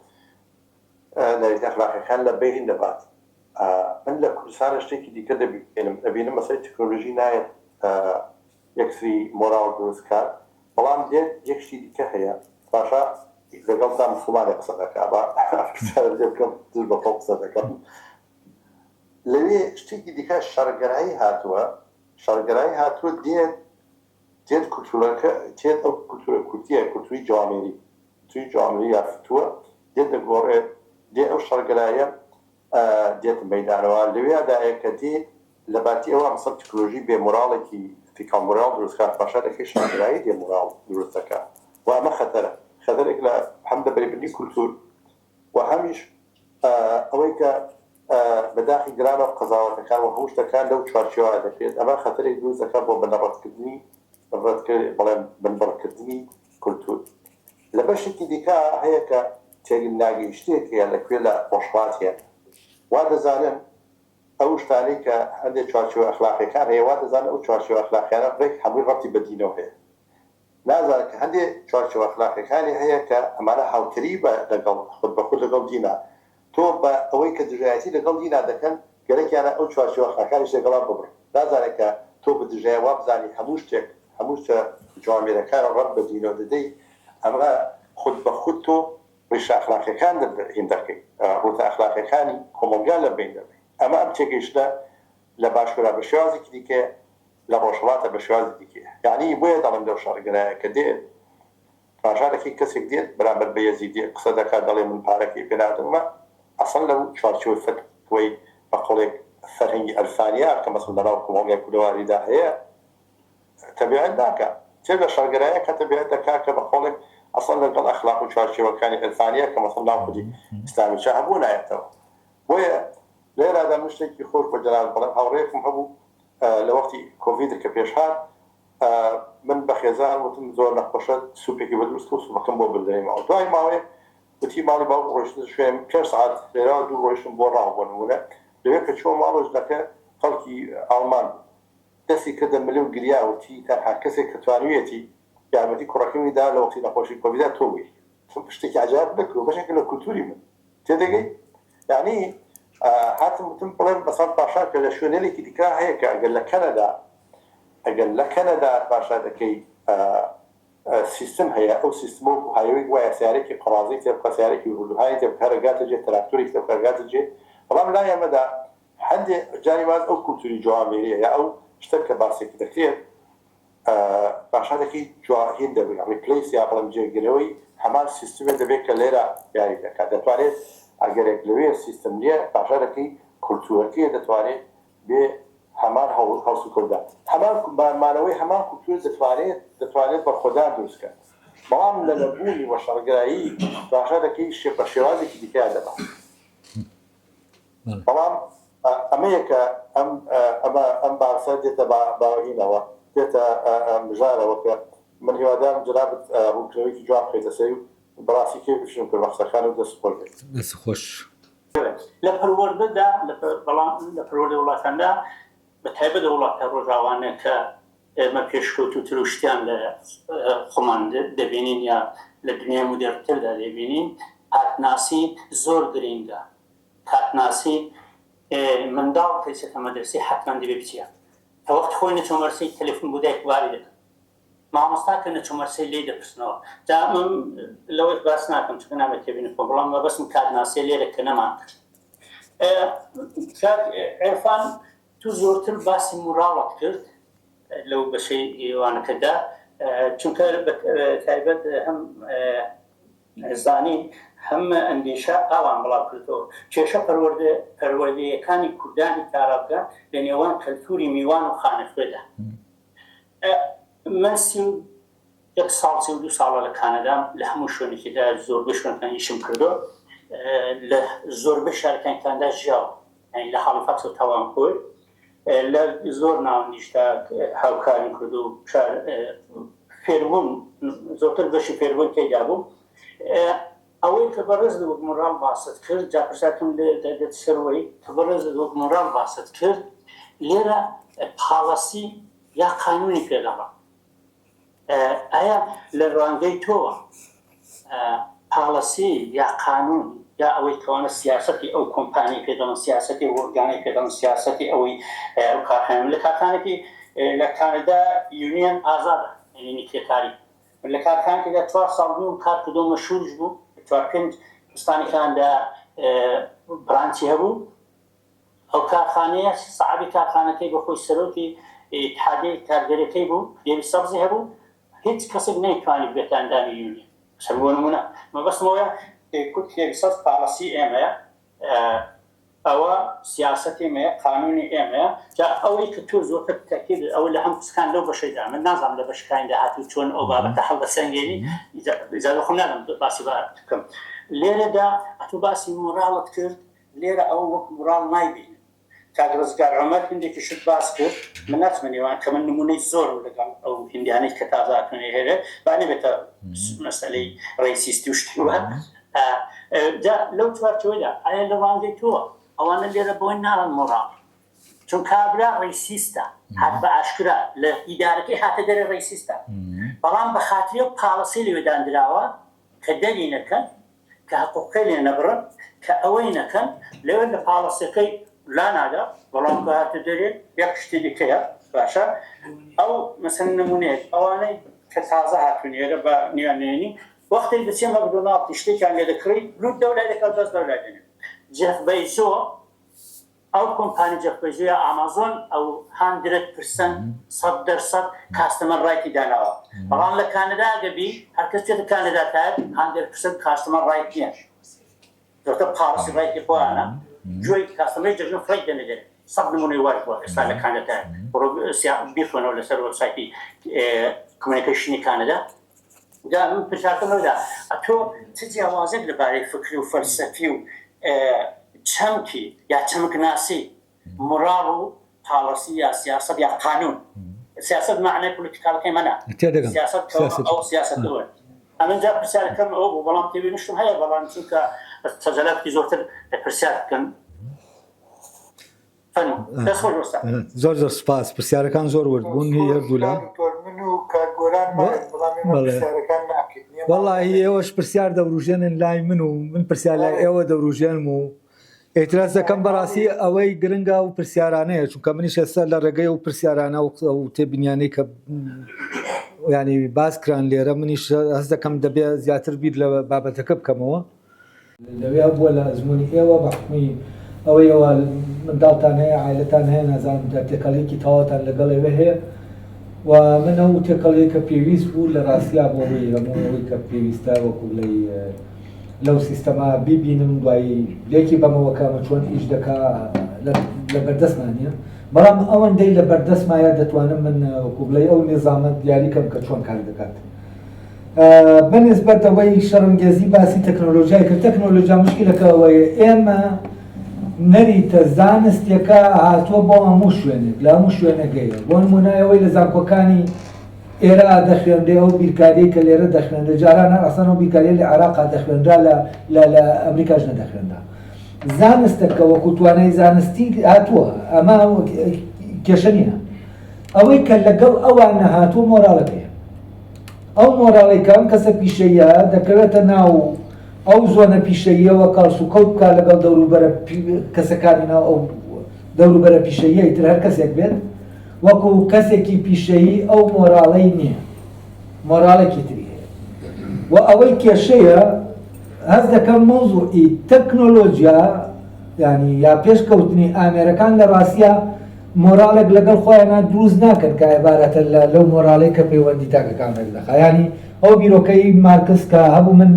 نەریتە ئەخلاقیەکان لە بەین دەبات من لە کوردستانە شتێکی دیکە دەبینم ئەبینم مەسەلەی تکنولوژی نایەت یەکسری مۆراڵ دروست کات بەڵام دێت یەک شتی دیکە هەیە باشە لەگەڵتا موسڵمانێک قسە دەکا با پرسیارت لێ بکەم دژ بە خۆم قسە دەکەم لەوێ شتێکی دیکە شەڕگەرایی هاتووە شەڕگەرایی هاتووە دێت دێت کولتورەکە دێت ئەو کولتورە کوردیە کولتوری جوامێری کولتوری جوامێری یا فتووە دێت دەگۆڕێت دێ ئەو شەڕگەرایە دێتە مەیدانەوە لەوێدایە کە دێ لە باتی ئەوە مەسەڵەن تکنۆلۆژی بێ مۆراڵێکی ethical مۆراڵ دروست کات پاشا دەکەی شەڕگەرایی دێ مۆراڵ دروست دەکا و ئەمە خەتەرە خەتەرێک لە هەم لە بەرێبردنی کولتور و هەمیش ئەوەی کە بە داخی گرانەوە قەزاوەتەکان و هەموو شتەکان لەو چوارچێوە دەکرێت ئەمە خەتەرێک دروست دەکات بۆ بنەڕەتکردنی بڵێم بنبڕکردنی کولتور لە بەشێکی دیکە هەیە کە تێناگەیشتنێک هەیە لە کوێ لە ڕۆژهەڵات هەیە وا دەزانن ئەو شتانەی کە هەندێک چوارچێوە ئەخلاقیەکان هەیە وا دەزانن ئەو چوارچێوە ئەخلاقیانە ڕێک هەمووی ڕەبتی بە دینەوە هەیە نازانن کە هەندێ چوارچێوە ئەخلاقیەکانی هەیە کە ئەمانە هاوتەریبە لەگەڵ خود بە خود لەگەڵ دینا تۆ بە ئەوەی کە دژایەتی لەگەڵ دینا دەکەن گەرەکیانە ئەو چوارچێوە ئەخلاقیانیش لەگەڵا ببڕن نازانێ کە تۆ بە دژایە وابزانی هەموو شتێک هەموو شتە جوامێرەکان ڕەبت بە دینەوە دەدەی ئەمە خود بە خود تۆ ڕیشە ئەخلاقیەکان هین دەکەی ڕوتە ئەخلاقیەکانی کۆمەڵگا لە بەین دەبەی ئەمە ئەم تێگەیشتنە لە باشورا بە شێوازێکی دیکەیە لە ڕۆژهەڵاتە بە شێوازی دیکەیە یەعنی بۆیە دەڵێم لەو شەڕگەرایە کە دێت ڕاژارەکەی کەسێک دێت بەرامبەر بە یەزیدیەک قسە دەکات دەڵێ من پارەکەی پێ نادەم ئەمە ئەسڵەن لەو چوارچێوەی فەتوای بە قەوڵێک فەرهەنگی عرفانیە کە مەسەڵەن لەناو کۆمەڵگای کوردەواریدا هەیە تەبیعەت ناکا چێ لە شەڕگەرایە کە تەبیعەت دەکا کە بە قەوڵێک ئەسڵەن لەگەڵ ئەخلاق و چوارچێوەکانی عرفانیە کە مەسەڵەن ناو خودی ئیسلامی چا هەبوو نایەتەوە بۆیە لێرادا من شتێکی خۆش بۆ جەنابت بڵێم هاوڕێیەکم هەبوو لە وەختی کۆڤید کە پێش هات من بە خێزان وتم زۆر نەخۆشە سوپێکی بۆ دروست کە و سوپەکەم بۆ بردەوەی ماڵ دوای ماوەیەک وتی ماڵی باوکم ڕۆیشتنە شوێن پێنج سەعات لێرەوە دوور ڕۆیشتم بۆ ڕاو بۆ نموونە لەوێ کە چوومە ماڵەوە ژنەکە خەڵکی ئاڵمان بوو دەستی کردە ملم گریا وتی تەنها کەسێک کە توانیویەتی یارمەتی کوڕەکەمی دا لە وەختی نەخۆشی کۆڤیدا تۆ بووی شتێکی عەجایب نەکردووە بەشێکە لە کولتوری من تێدەگەی یعنی هاتم وتم بڵێم مەسەڵەن پاشا کە لە شوێنێکی دیکە هەیە کە ئەگەر لە کەنەدا ئەگەر لە کەنەدا پاشا دەکەی سیستم هەیە ئەو سیستمە وەکو highway ک وایە سیارێکی قەڕازی تێ بخە سیارێکی هولوهایی تێ بخە هەرگاتە جێ تراکتۆرێکی تێ بخە هەرگاتە جێ بەڵام لای ئێمەدا هەندێ جاری واز ئەو کولتوری جوامێریە یا ئەو شتە کە باسێک دەکرێت پاشانێکی جوا هین دەبێت replace یا بڵێم جێگرەوەی هەمان سیستمێ دەبێت کە لێرە یاری دەکات دەتوانێت ئەگەرێک لەوێ سیستم نییە پاشانەکەی کولتورەکەی دەتوانێت بێ هەمان هەڵسوکەوتدا هەمان مانەوەی هەمان کولتور دەتوانێت دەتوانێت بەرخۆدان دروست کات بەڵام لە نەبوونی وە شەڕگرایی پاشانەکەی بە شێوازێکی دیکەیان دەبات. بەڵام ئەمەیە کە ئەم ئەمە ئەم باسە دێتە باوەهینەوە دێتە مژارەوە کە من هیوادارم جەنابت ڕوونکردنەوەیەکی جوان بخەیتە سەری و بەڕاستی کەیفیشم کرد بە قسەکانت و دەست خۆش بێت. دەست خۆش. لە پەروەردەدا بەڵام لە پەروەردەی وڵاتاندا بە تایبەت ئەو وڵاتە ڕۆژاوانە کە ئێمە پێشکەوتووتر و شتیان لە خۆمان دەبینین یا لە دنیای مودێرنتردا دەبینین کاتناسی زۆر گرینگە کاتناسی منداڵ کە چێتە مەدرسەی حەتمەن دەبێ بچیە کە وەخت خۆی نەچۆ مەرسەی تەلەفون بۆ دایک و بابی دەکەن مامۆستا کە نەچۆ مەرسەی لێی دەپرسنەوە جا من لەوەش باس ناکەم چونکە نابێت تێبینی خۆم بەڵام مەبەستم کاتناسیە لێرە کە نەمان کرد کاک عێرفان تو زۆرتر باسی موراڵت کرد لەو بەشەی وانەکەدا چونکە تایبەت هەم زانین هەم ئەندێشە ئاوان بڵاو کردەوە. کێشە پەروەردە پەروەردەیەکانی کوردانی تاراوگە لە نێوان کەلتووری میوان و خانەخوێدا. من 31 ساڵ 32 ساڵە لە کانەدام لە هەموو شوێنێکیدا زۆربەی شوێنەکان ئیشم کردووە لە زۆربەی شارەکانی کانەدا ژیاوم یانی لە هالیفاکسەوە تا وانکۆر. لە زۆر ناوەندیشدا هاوکاریم کرد و فێربوون زۆرتر بەشی فێربوون تێدا بوو. ئەوەی کە بەڕێزت وەک مۆراڵ باست کرد، جا پرسیارەکەم دێتە سەر ئەوەی کە بەڕێزت وەک مۆراڵ باست کرد، لێرە policy یا قانوونی پێ دەڵێن. ئایا لە ڕوانگەی تۆوە policy یا قانوون یا ئەوەی کەوانە سیاسەتی ئەو کۆمپانیای پێ دەڵێن، سیاسەتی ئەو ئۆرگانەی پێ دەڵێن، سیاسەتی ئەوەی ئەو کارخانە لە کارخانێکی لە کانەدا union ئازادە، یانی کرێکاری من لە کارخانەکێکدا چوار ساڵ نیوم کار کردووە مەشهوریش بوو چوار پێنج ئوستانێکیان لە branch ی هەبوو ئەو کارخانەیە سەعابی کارخانەکەی بە خۆی سەرۆکی ئیتحادیەی کارگەرەکەی بوو کتێبی سەبزی هەبوو هیچ کەسێک نەیتوانی ببێتە ئەندامی union مەسەلەن بۆ نمونە مەبەستم ئەوەیە کورد کتێبی سەبز policy ئێمەیە ئەوە سیاسەتی ئێمەیە، قانوونی ئێمەیە، جا ئەوەی کە تۆ زۆرتر تەئکید ئەوە لە هەم قسەکان لەو بەشەیدا، من نازانم لە بەشەکانی داهاتوو چۆن ئەو بابەتە هەڵدەسەنگێنی، ئیجازە خۆم نادەم باسی بابەت بکەم. لێرەدا ئەتۆ باسی مۆراڵت کرد، لێرە ئەوە وەک مۆراڵ نایبینن. کاک ڕزگار عومەر هیندێکی شت باس کرد، من ناچمە نێوان کە من نموونەی زۆرم لەگەڵ ئەو هیندیانەی کە تازە هاتوونە ئێرە، با نەبێتە مەسەلەی racist ی و شتی وا. جا لەو چوارچێوەیدا ئایا لە ڕوانگەی تۆ ئەوانە لێرە بۆی ناڵێن مۆڕاڵ؟ چون کابرا racist ە هات بە ئاشکرا لە ئیدارەکەی هاتە دەرێ racist ە بەڵام بە خاتری ئەو policy لەوێ داندراوە کە دەری نەکەن کە حقوقەکەی لێ نەبڕن کە ئەوەی نەکەن لەوێ لە policy ەکەی لا نادا بەڵام کە هاتە دەرێ یەک شتی دیکەیە باشە ئەو مەسەن نمونەیەک ئەوانەی کە تازە هاتوون ئێرە بە نیان نێنی وەختێک دەچیە مەکدۆناڵد شتێکیان لێ دەکڕی لوت دەولای دەکات دەست دەولای دەنێ جێف بەیزۆ ئەو کۆمپانی جێف بەیزۆ یا ئامازۆن ئەو hundred percent 100% customer right ی داناوە بەڵام لە کانەدا ئەگە بی هەرکەس بچێتە کانەدا تایەت 100% customer right نییە زۆرتر policy right ی خۆیانە گوێی customer ی دەگرن فڕێی دەنە دەرێ سەد نمونەی واش بووە ئێستا لە کانەدا بڕۆ بیخوێنەوە لەسەر وێبسایتی communication ی کانەدا جا من پرسیارەکەم لەوەدا ئەتۆ چ جیاوازێک لەبارەی فکری و فەلسەفی و چەمکی یا چەمکناسی موراڵ و policy یا سیاسەت یا قانون سیاسەت مەعنای political ەکەی مەنا تێدەگەم سیاسەت کە سیاسەت ئەو سیاسەت ئەوە ئەمن جا پرسیارەکەم ئەوە بوو بەڵام تێبینیشتم هەیە بەڵام چونکە سەجەلاتکی زۆرتر پرسیار بکەن فەرموو دەست خۆش وەستا. زۆر زۆر سوپاس پرسیارەکان زۆر ورد بوون هی هەردوولا. دکتۆر من و کاک گۆران ماین بەڵام ئێمە پرسیارەکان ناکەین. وەڵاهی ئێوەش پرسیار دەوروژێنن لای من و من پرسیار لای ئێوە دەوروژێنم و ئیتراز دەکەم بەڕاستی ئەوەی گرنگە و پرسیارانەیە چونکە منیش ئێستا لە ڕێگەی و پرسیارانە و ئەو تێبینیانەی کە ینی باس کران لێرە منیش هەست دەکەم دەبێ زیاتر بیر لە بابەتەکە بکەمەوە. لەوێ هەبووە لە ئەزموونی ئێوە بە حوکمی ئەوەی ئێوە منداڵتان هەیە عایلەتان هەیە نازانم جا تێکەڵیەکی تەواوتان لەگەڵ ئێوە هەیە و من ئەو تێکەڵیە کە پێویست بوو لە ڕاستیا بۆ ئەوەی هەموو ئەوەی کە پێویستە وەکو بڵێی لەو سیستەمە بیبینم دوایی لێکی بەمەوە کە ئەمە چۆن ئیش دەکا لە بەردەستمان نییە بەڵام ئەوەندەی لە بەردەستمایە دەتوانم من وەکو بڵێی ئەو نیزامە دیاری کەم کە چۆن کار دەکات. بەنسبەت ئەوەی شەڕنگێزی باسی تەکنۆلۆژیای کرد تەکنۆلۆژیا مشکلەکە ئەوەیە ئێمە نەریتە زانستیەکە هاتووە بۆ هەموو شوێنێک لە هەموو شوێنێک هەیە بۆ نمونە ئەوەی لە زانکۆکانی ئێرە دەخوێنرێ ئەو بیرکاریەی کە لێرە دەخوێنرێ جاران هەر ئەسڵەن ئەو بیرکاریە لە عێراقا دەخوێنرا لە لە لە ئەمریکاش نەدەخوێنرا زانستەکە وەکو توانای زانستی هاتووە ئەمە کێشە نییە ئەوەی کە لەگەڵ ئەوان نەهاتووە مۆراڵەکەیە ئەو مۆراڵەی کە ئەم کەسە پیشەییە دەکەوێتە ناو ئەو زۆنە پیشەییەوە کەڵسوکەوت بکات لەگەڵ دەوروبەرە کەسەکانی ناو ئەو دەوروبەرە پیشەییە ئیتر هەر کەسێک بێت وەکو کەسێکی پیشەیی ئەو مۆراڵەی نییە مۆراڵێکی تری هەیە و ئەوەی کێشەیە هەست دەکەم مەوزوعی تەکنۆلۆژیا یانی یا پێشکەوتنی ئامێرەکان لە ڕاستیا مۆراڵێک لەگەڵ خۆیانا دروست ناکەن کە عیبارەتە لە لەو مۆراڵەی کە پەیوەندی تاکەکان ڕێکدەخا یانی ئەو بیرۆکەی مارکس کە هەبوو من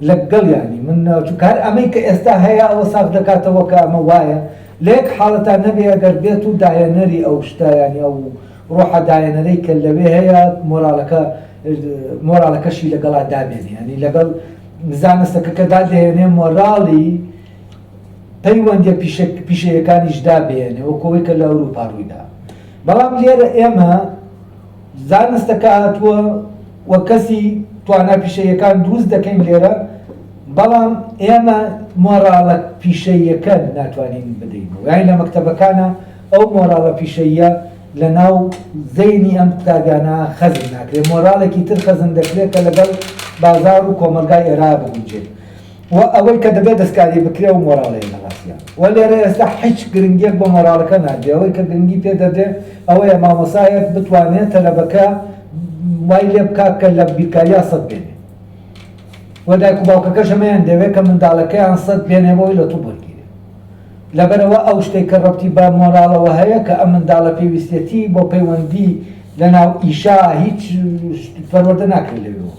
لەگەڵیانی من چونکە هەر ئەمەی کە ئێستا هەیە ئەوە ساغ دەکاتەوە کە ئەمە وایە لە یەک حاڵەتا نەبێ ئەگەر بێت و داهێنەری ئەو شتە یانی ئەو ڕۆحە داهێنەرەی کە لەوێ هەیە مۆراڵەکە مۆراڵەکەشی لەگەڵا دابێنێ یانی لەگەڵ زانستەکە کە دادەهێنێ مۆراڵی. پەیوەندیە پیشەیەکانیش دابهێنێ وەکو ئەوەی کە لە ئەوروپا ڕوویدا. بەڵام لێرە ئێمە زانستەکە هاتووە و کەسی توانا پیشەییەکان دروست دەکەین لێرە، بەڵام ئێمە مۆراڵە پیشەییەکە ناتوانین بدەینەوە. یانی لە مەکتەبەکانا ئەو مۆراڵە پیشەییە لە ناو زەینی ئەم قوتابیانە خەزن ناکرێت، مۆراڵێکی تر خەزن دەکرێت کە لەگەڵ بازاڕ و کۆمەڵگای ئێرا بگونجێت و ئەوەی کە دەبێت دەستکاری بکرێت ئەو مۆراڵەیە لە ڕاستیا و لێرە ئێستا هیچ گرنگیەک بە مۆراڵەکە نادرێت، ئەوەی کە گرنگی پێ دەدرێت ئەوەیە مامۆسایەک بتوانێت تەلەبەکە وای لێ بکات کە لە بیرکاریا سەد بێنێ و دایک و باوکەکەش ئەمەیان دەوێت کە منداڵەکەیان سەد بێنێ بۆی لە توپ وەرگیرێت. لەبەرئەوە ئەو شتەی کە ڕەبتی بە مۆراڵەوە هەیە کە ئەم منداڵە پێویستیەتی بۆ پەیوەندی لەناو ئیشا هیچ پەروەردە ناکرێت لەوێوە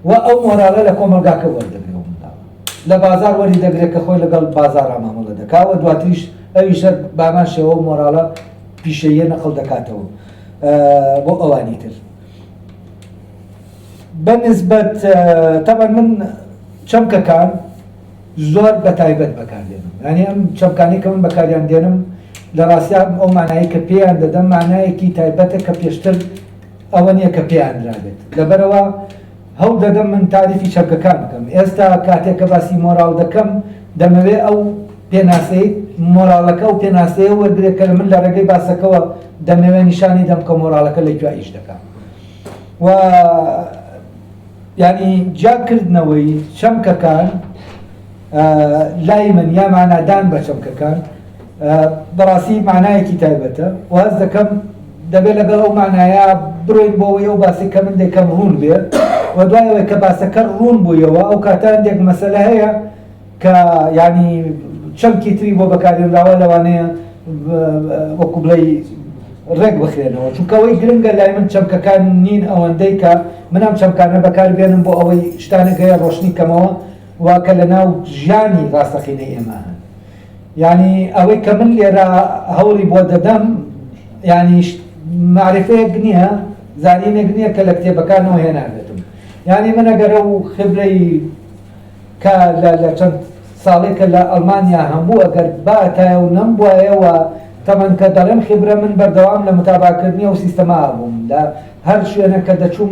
و ئەو مۆراڵە لە کۆمەڵگاکە وەردەگرێ ئەو منداڵە لە بازاڕ وەری دەگرێت کە خۆی لەگەڵ بازاڕا مامەڵە دەکا و دواتریش ئەویش هەر بەهەمان شێوە ئەو مۆراڵە پیشەییە نەقڵ دەکاتەوە بۆ ئەوانی تر. بە نسبەت تەبعەن من چەمکەکان زۆر بە تایبەت بەکار دێنم یانی ئەم چەمکانەی کە من بەکاریان دێنم لە ڕاستیا ئەو مانایی کە پێیان دەدەم مانایەکی تایبەتە کە پێشتر ئەوە نییە کە پێیان درابێت لەبەرەوە هەوڵ دەدەم من تاریفی چەمکەکان بکەم ئێستا کاتێک کە باسی مۆراڵ دەکەم دەمەوێ ئەو پێناسەی مۆراڵەکە و پێناسەیە وەرگرێت کە من لە ڕێگەی باسەکەوە دەمەوێ نیشانی دەم کە مۆراڵەکە لە کوێ ئیش دەکات و یانی جیاکردنەوەی چەمکەکان لای من یا مانادان بە چەمکەکان بەڕاستی مانایەکی تایبەتە و هەست دەکەم دەبێت لەگەڵ ئەو مانایە بڕۆین بۆ ئەوەی ئەو باسی کە من دەکەم ڕوون بێ و دوای ئەوەی کە باسەکە ڕوون بوویەوە ئەو کاتە هەندێک مەسەلە هەیە کە یانی چەمکی تری بۆ بەکارهێنراوە لەوانەیە وەکو بڵێی ڕێک بخرێنەوە چونکە ئەوەی گرنگە لای من چەمکەکان نین ئەوەندەی کە من ئەم چەمکانە بەکاربێنم بۆ ئەوەی شتانێک هەیە ڕۆشنی کەمەوە و کە لە ناو ژیانی ڕاستەقینەی ئێمە هەن یعنی ئەوەی کە من لێرە هەوڵی بۆ دەدەم یعنی معرفەیەک نییە زانینێک نییە کە لە کتێبەکانەوە هێنابێتم یعنی من ئەگەر ئەو خبرەی کە لە لە چەند ساڵێکە لە ئەڵمانیا هەمبوو ئەگەر باتایە و نەمبوایە و تەمەن کە دەڵێم خیبرە من بەردەوام لە متاباکردنی ئەو سیستەمە بووم لە هەر شوێنە کە دەچووم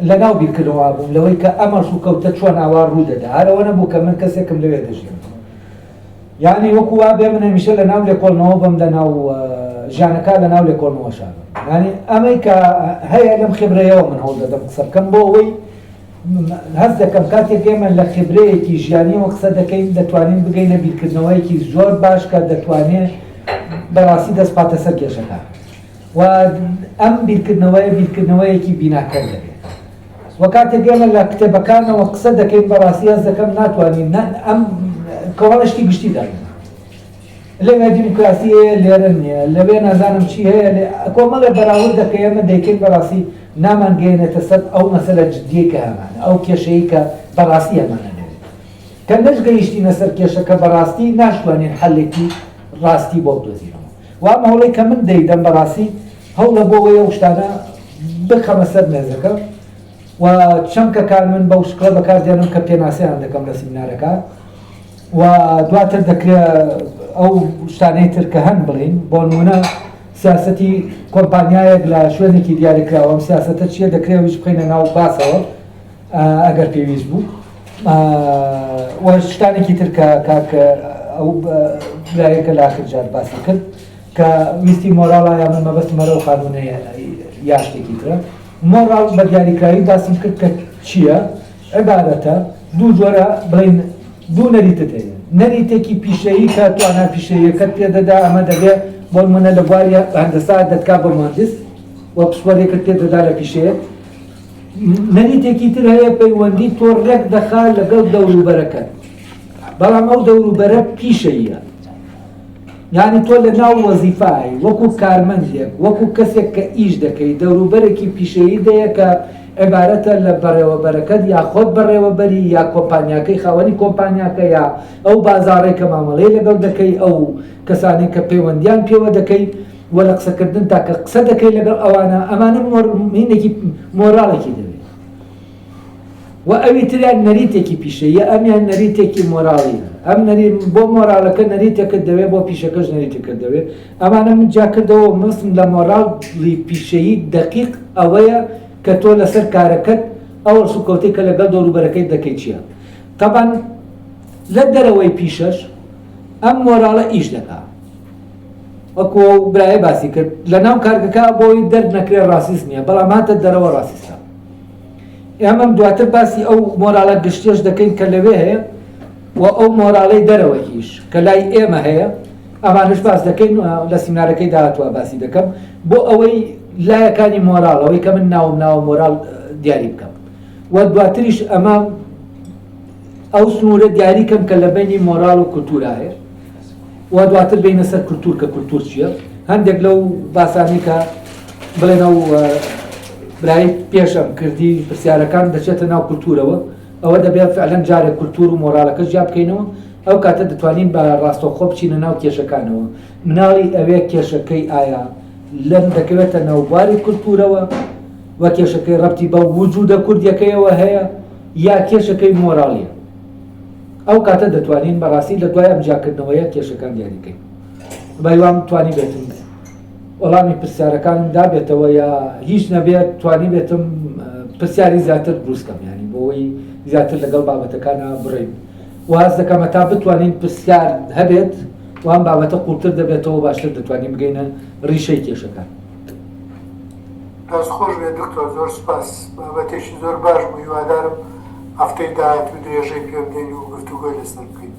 لە ناو بیرکردنەوە بووم لەوەی کە ئەم هەڵسوکەوتە چۆن ئاوا ڕوو دەدا هەر ئەوە نەبوو کە من کەسێکم لەوێ دەژیم یانی وەکو وا بێ من هەمیشە لە ناو لێکۆڵنەوە بم لە ناو ژیانەکە لە ناو لێکۆڵنەوەشا بم یانی ئەمەی کە هەیە لەم خبرەیەوە من هەوڵ دەدەم قسە بکەم بۆ ئەوەی هەست دەکەم کاتێک ئێمە لە خبرەیەکی ژیانیەوە قسە دەکەین دەتوانین بگەینە بیرکردنەوەیەکی زۆر باش کە دەتوانێت بەڕاستی دەست بخاتە سەر کێشەکان و ئەم بیرکردنەوەیە بیرکردنەوەیەکی بیناکەر دەبێت و کاتێک ئێمە لە کتێبەکانەوە قسە دەکەین بەڕاستی هەست دەکەم ناتوانین ئەم کۆمەڵە شتی گشتی دەڵێن لەوێ دیموکراسی هەیە لێرە نییە، لەوێ نازانم چی هەیە لێ کۆمەڵێ بەراورد دەکەی ئێمە دەیکەین بەڕاستی نامانگەیەنێتە سەر ئەو مەسەلە جدیەی کە هەمانە، ئەو کێشەی کە بەڕاستی هەمانە لەوێ. کە نەشگەیشتینە سەر کێشەکە بەڕاستی ناشتوانین حەلێکی ڕاستی بۆ بدۆزینەوە. و ئەم هەوڵەی کە من دەیدەم بەڕاستی هەوڵە بۆ ئەوەی ئەو شتانە بخەمە سەر مێزەکە و چەمکەکان من بەو شکڵە بەکاردێنم کە پێناسەیان دەکەم لە سیمینارەکە. و دواتر دەکرێ ئەو شتانەی تر کە هەن بڵێین، بۆ نموونە سیاسەتی کۆمپانیایەک لە شوێنێکی دیاریکراوە، ئەم سیاسەتە چییە دەکرێ ئەویش بخەینە ناو باسەوە ئەگەر پێویست بوو و شتانێکی تر کە کاک ئەو برایە کە لە ئاخر جار باسی کرد کە ویستی مۆراڵە یا من مەبەستم هەر ئەو قانوونەیە یا شتێکی ترە. مۆراڵ بە دیاریکراوی باسم کرد کە چییە، عیبارەتە دوو جۆرە بڵێین دوو نەریتت هەیە، نەریتێکی پیشەیی کە توانا پیشەییەکەت پێ دەدا، ئەمە دەبێ بۆ نموونە لە بواری هەندەسە دەتکا بە موهەندس و پسپۆرێکت پێ دەدا لە پیشەیەک. نەریتێکی تر هەیە پەیوەندی تۆ ڕێک دەخا لەگەڵ دەوروبەرەکەت، بەڵام ئەو دەوروبەرە پیشەییە. یانی تۆ لە ناو وەزیفای وەکو کارمەندێک، وەکو کەسێک کە ئیش دەکەی، دەوروبەرێکی پیشەیی دەیە کە عیبارەتە لە بەڕێوەبەرەکەت یا خۆت بەڕێوەبەری یا کۆمپانیاکەی خاوەنی کۆمپانیاکە یا ئەو بازاڕەی کە مامەڵەی لەگەڵ دەکەی، ئەو کەسانەی کە پەیوەندیان پێوە دەکەی و لە قسەکردنتا کە قسە دەکەی لەگەڵ ئەوانە، ئەمانە مۆر هینێکی مۆراڵێکی دەوێ. و ئەوی تریان نەریتێکی پیشەییە، ئەمیان نەریتێکی مۆراڵییە. ئەم نەری بۆ مۆراڵەکە نەریتێکت دەوێ، بۆ پیشەکەش نەریتێکت دەوێ. ئەمانە من جیا کردەوە و مەبەستم لە مۆراڵی پیشەیی دەقیق ئەوەیە کە تۆ لەسەر کارەکەت ئەو هەڵسوکەوتەی کە لەگەڵ دەوروبەرەکەیت دەکەی چییە. تەبعەن لە دەرەوەی پیشەش ئەم مۆراڵە ئیش دەکا. وەکو ئەو برایە باسی کرد لەناو کارگەکە بۆی دەرنەکرێ ڕاسیست نییە، بەڵام هاتە دەرەوە ڕاسیستە. ئێمەم دواتر باسی ئەو مۆراڵە گشتیەش دەکەین کە لەوێ هەیە و ئەو مۆراڵەی دەرەوەیش کە لای ئێمە هەیە ئەمانش باس دەکەین لە سیمنارەکەی داهاتوە باسی دەکەم بۆ ئەوەی لایەکانی مۆراڵ ئەوەی کە من ناوم ناوە مۆراڵ دیاری بکەم و دواتریش ئەمە ئەو سنوورە دیاری کەم کە لە بینی مۆراڵ و کولتورا هەیە و دواتر بینە سەر کولتور کە کولتور چییە هەندێک لەو باسانی کە بڵێن ئەو برای پێشم کردی پرسیارەکان دەچێتە ناو کولتورەوە ئەوە دەبێت فعلەن جارێک کولتور و مۆراڵەکە جیا بکەینەوە ئەو کاتە دەتوانین بە ڕاستەوخۆ بچینە ناو کێشەکانەوە مناڵی ئەوێ کێشەکەی ئایا لەم دەکەوێتە ناو بواری کولتورەوە و کێشەکەی ڕەبتی بە وجودە کوردیەکەیەوە هەیە یا کێشەکەی مۆراڵیە ئەو کاتە دەتوانین بەڕاستی لە دوای ئەم جیاکردنەوەیە کێشەکان دیاریکەین بەیوام توانی بێتم وەڵامی پرسیارەکانم دابێتەوە یا هیچ نەبێت توانیبێتم پرسیاری زیاتر دروست کەم یانی بۆ ئەوەی زیاتر لەگەڵ بابەتەکانە بڕین و هەست دەکەم هەتا بتوانین پرسیار هەبێت و ئەم بابەتە قوڵتر دەبێتەوە باشتر دەتوانین بگەینە ڕیشەی کێشەکان. دەست خۆش بێت دکتۆر زۆر سوپاس بابەتێکی زۆر باش بوو هیوادارم هەفتەی داهاتوو درێژەی پێ بدەین و گفتوگۆی لەسەر بکەین.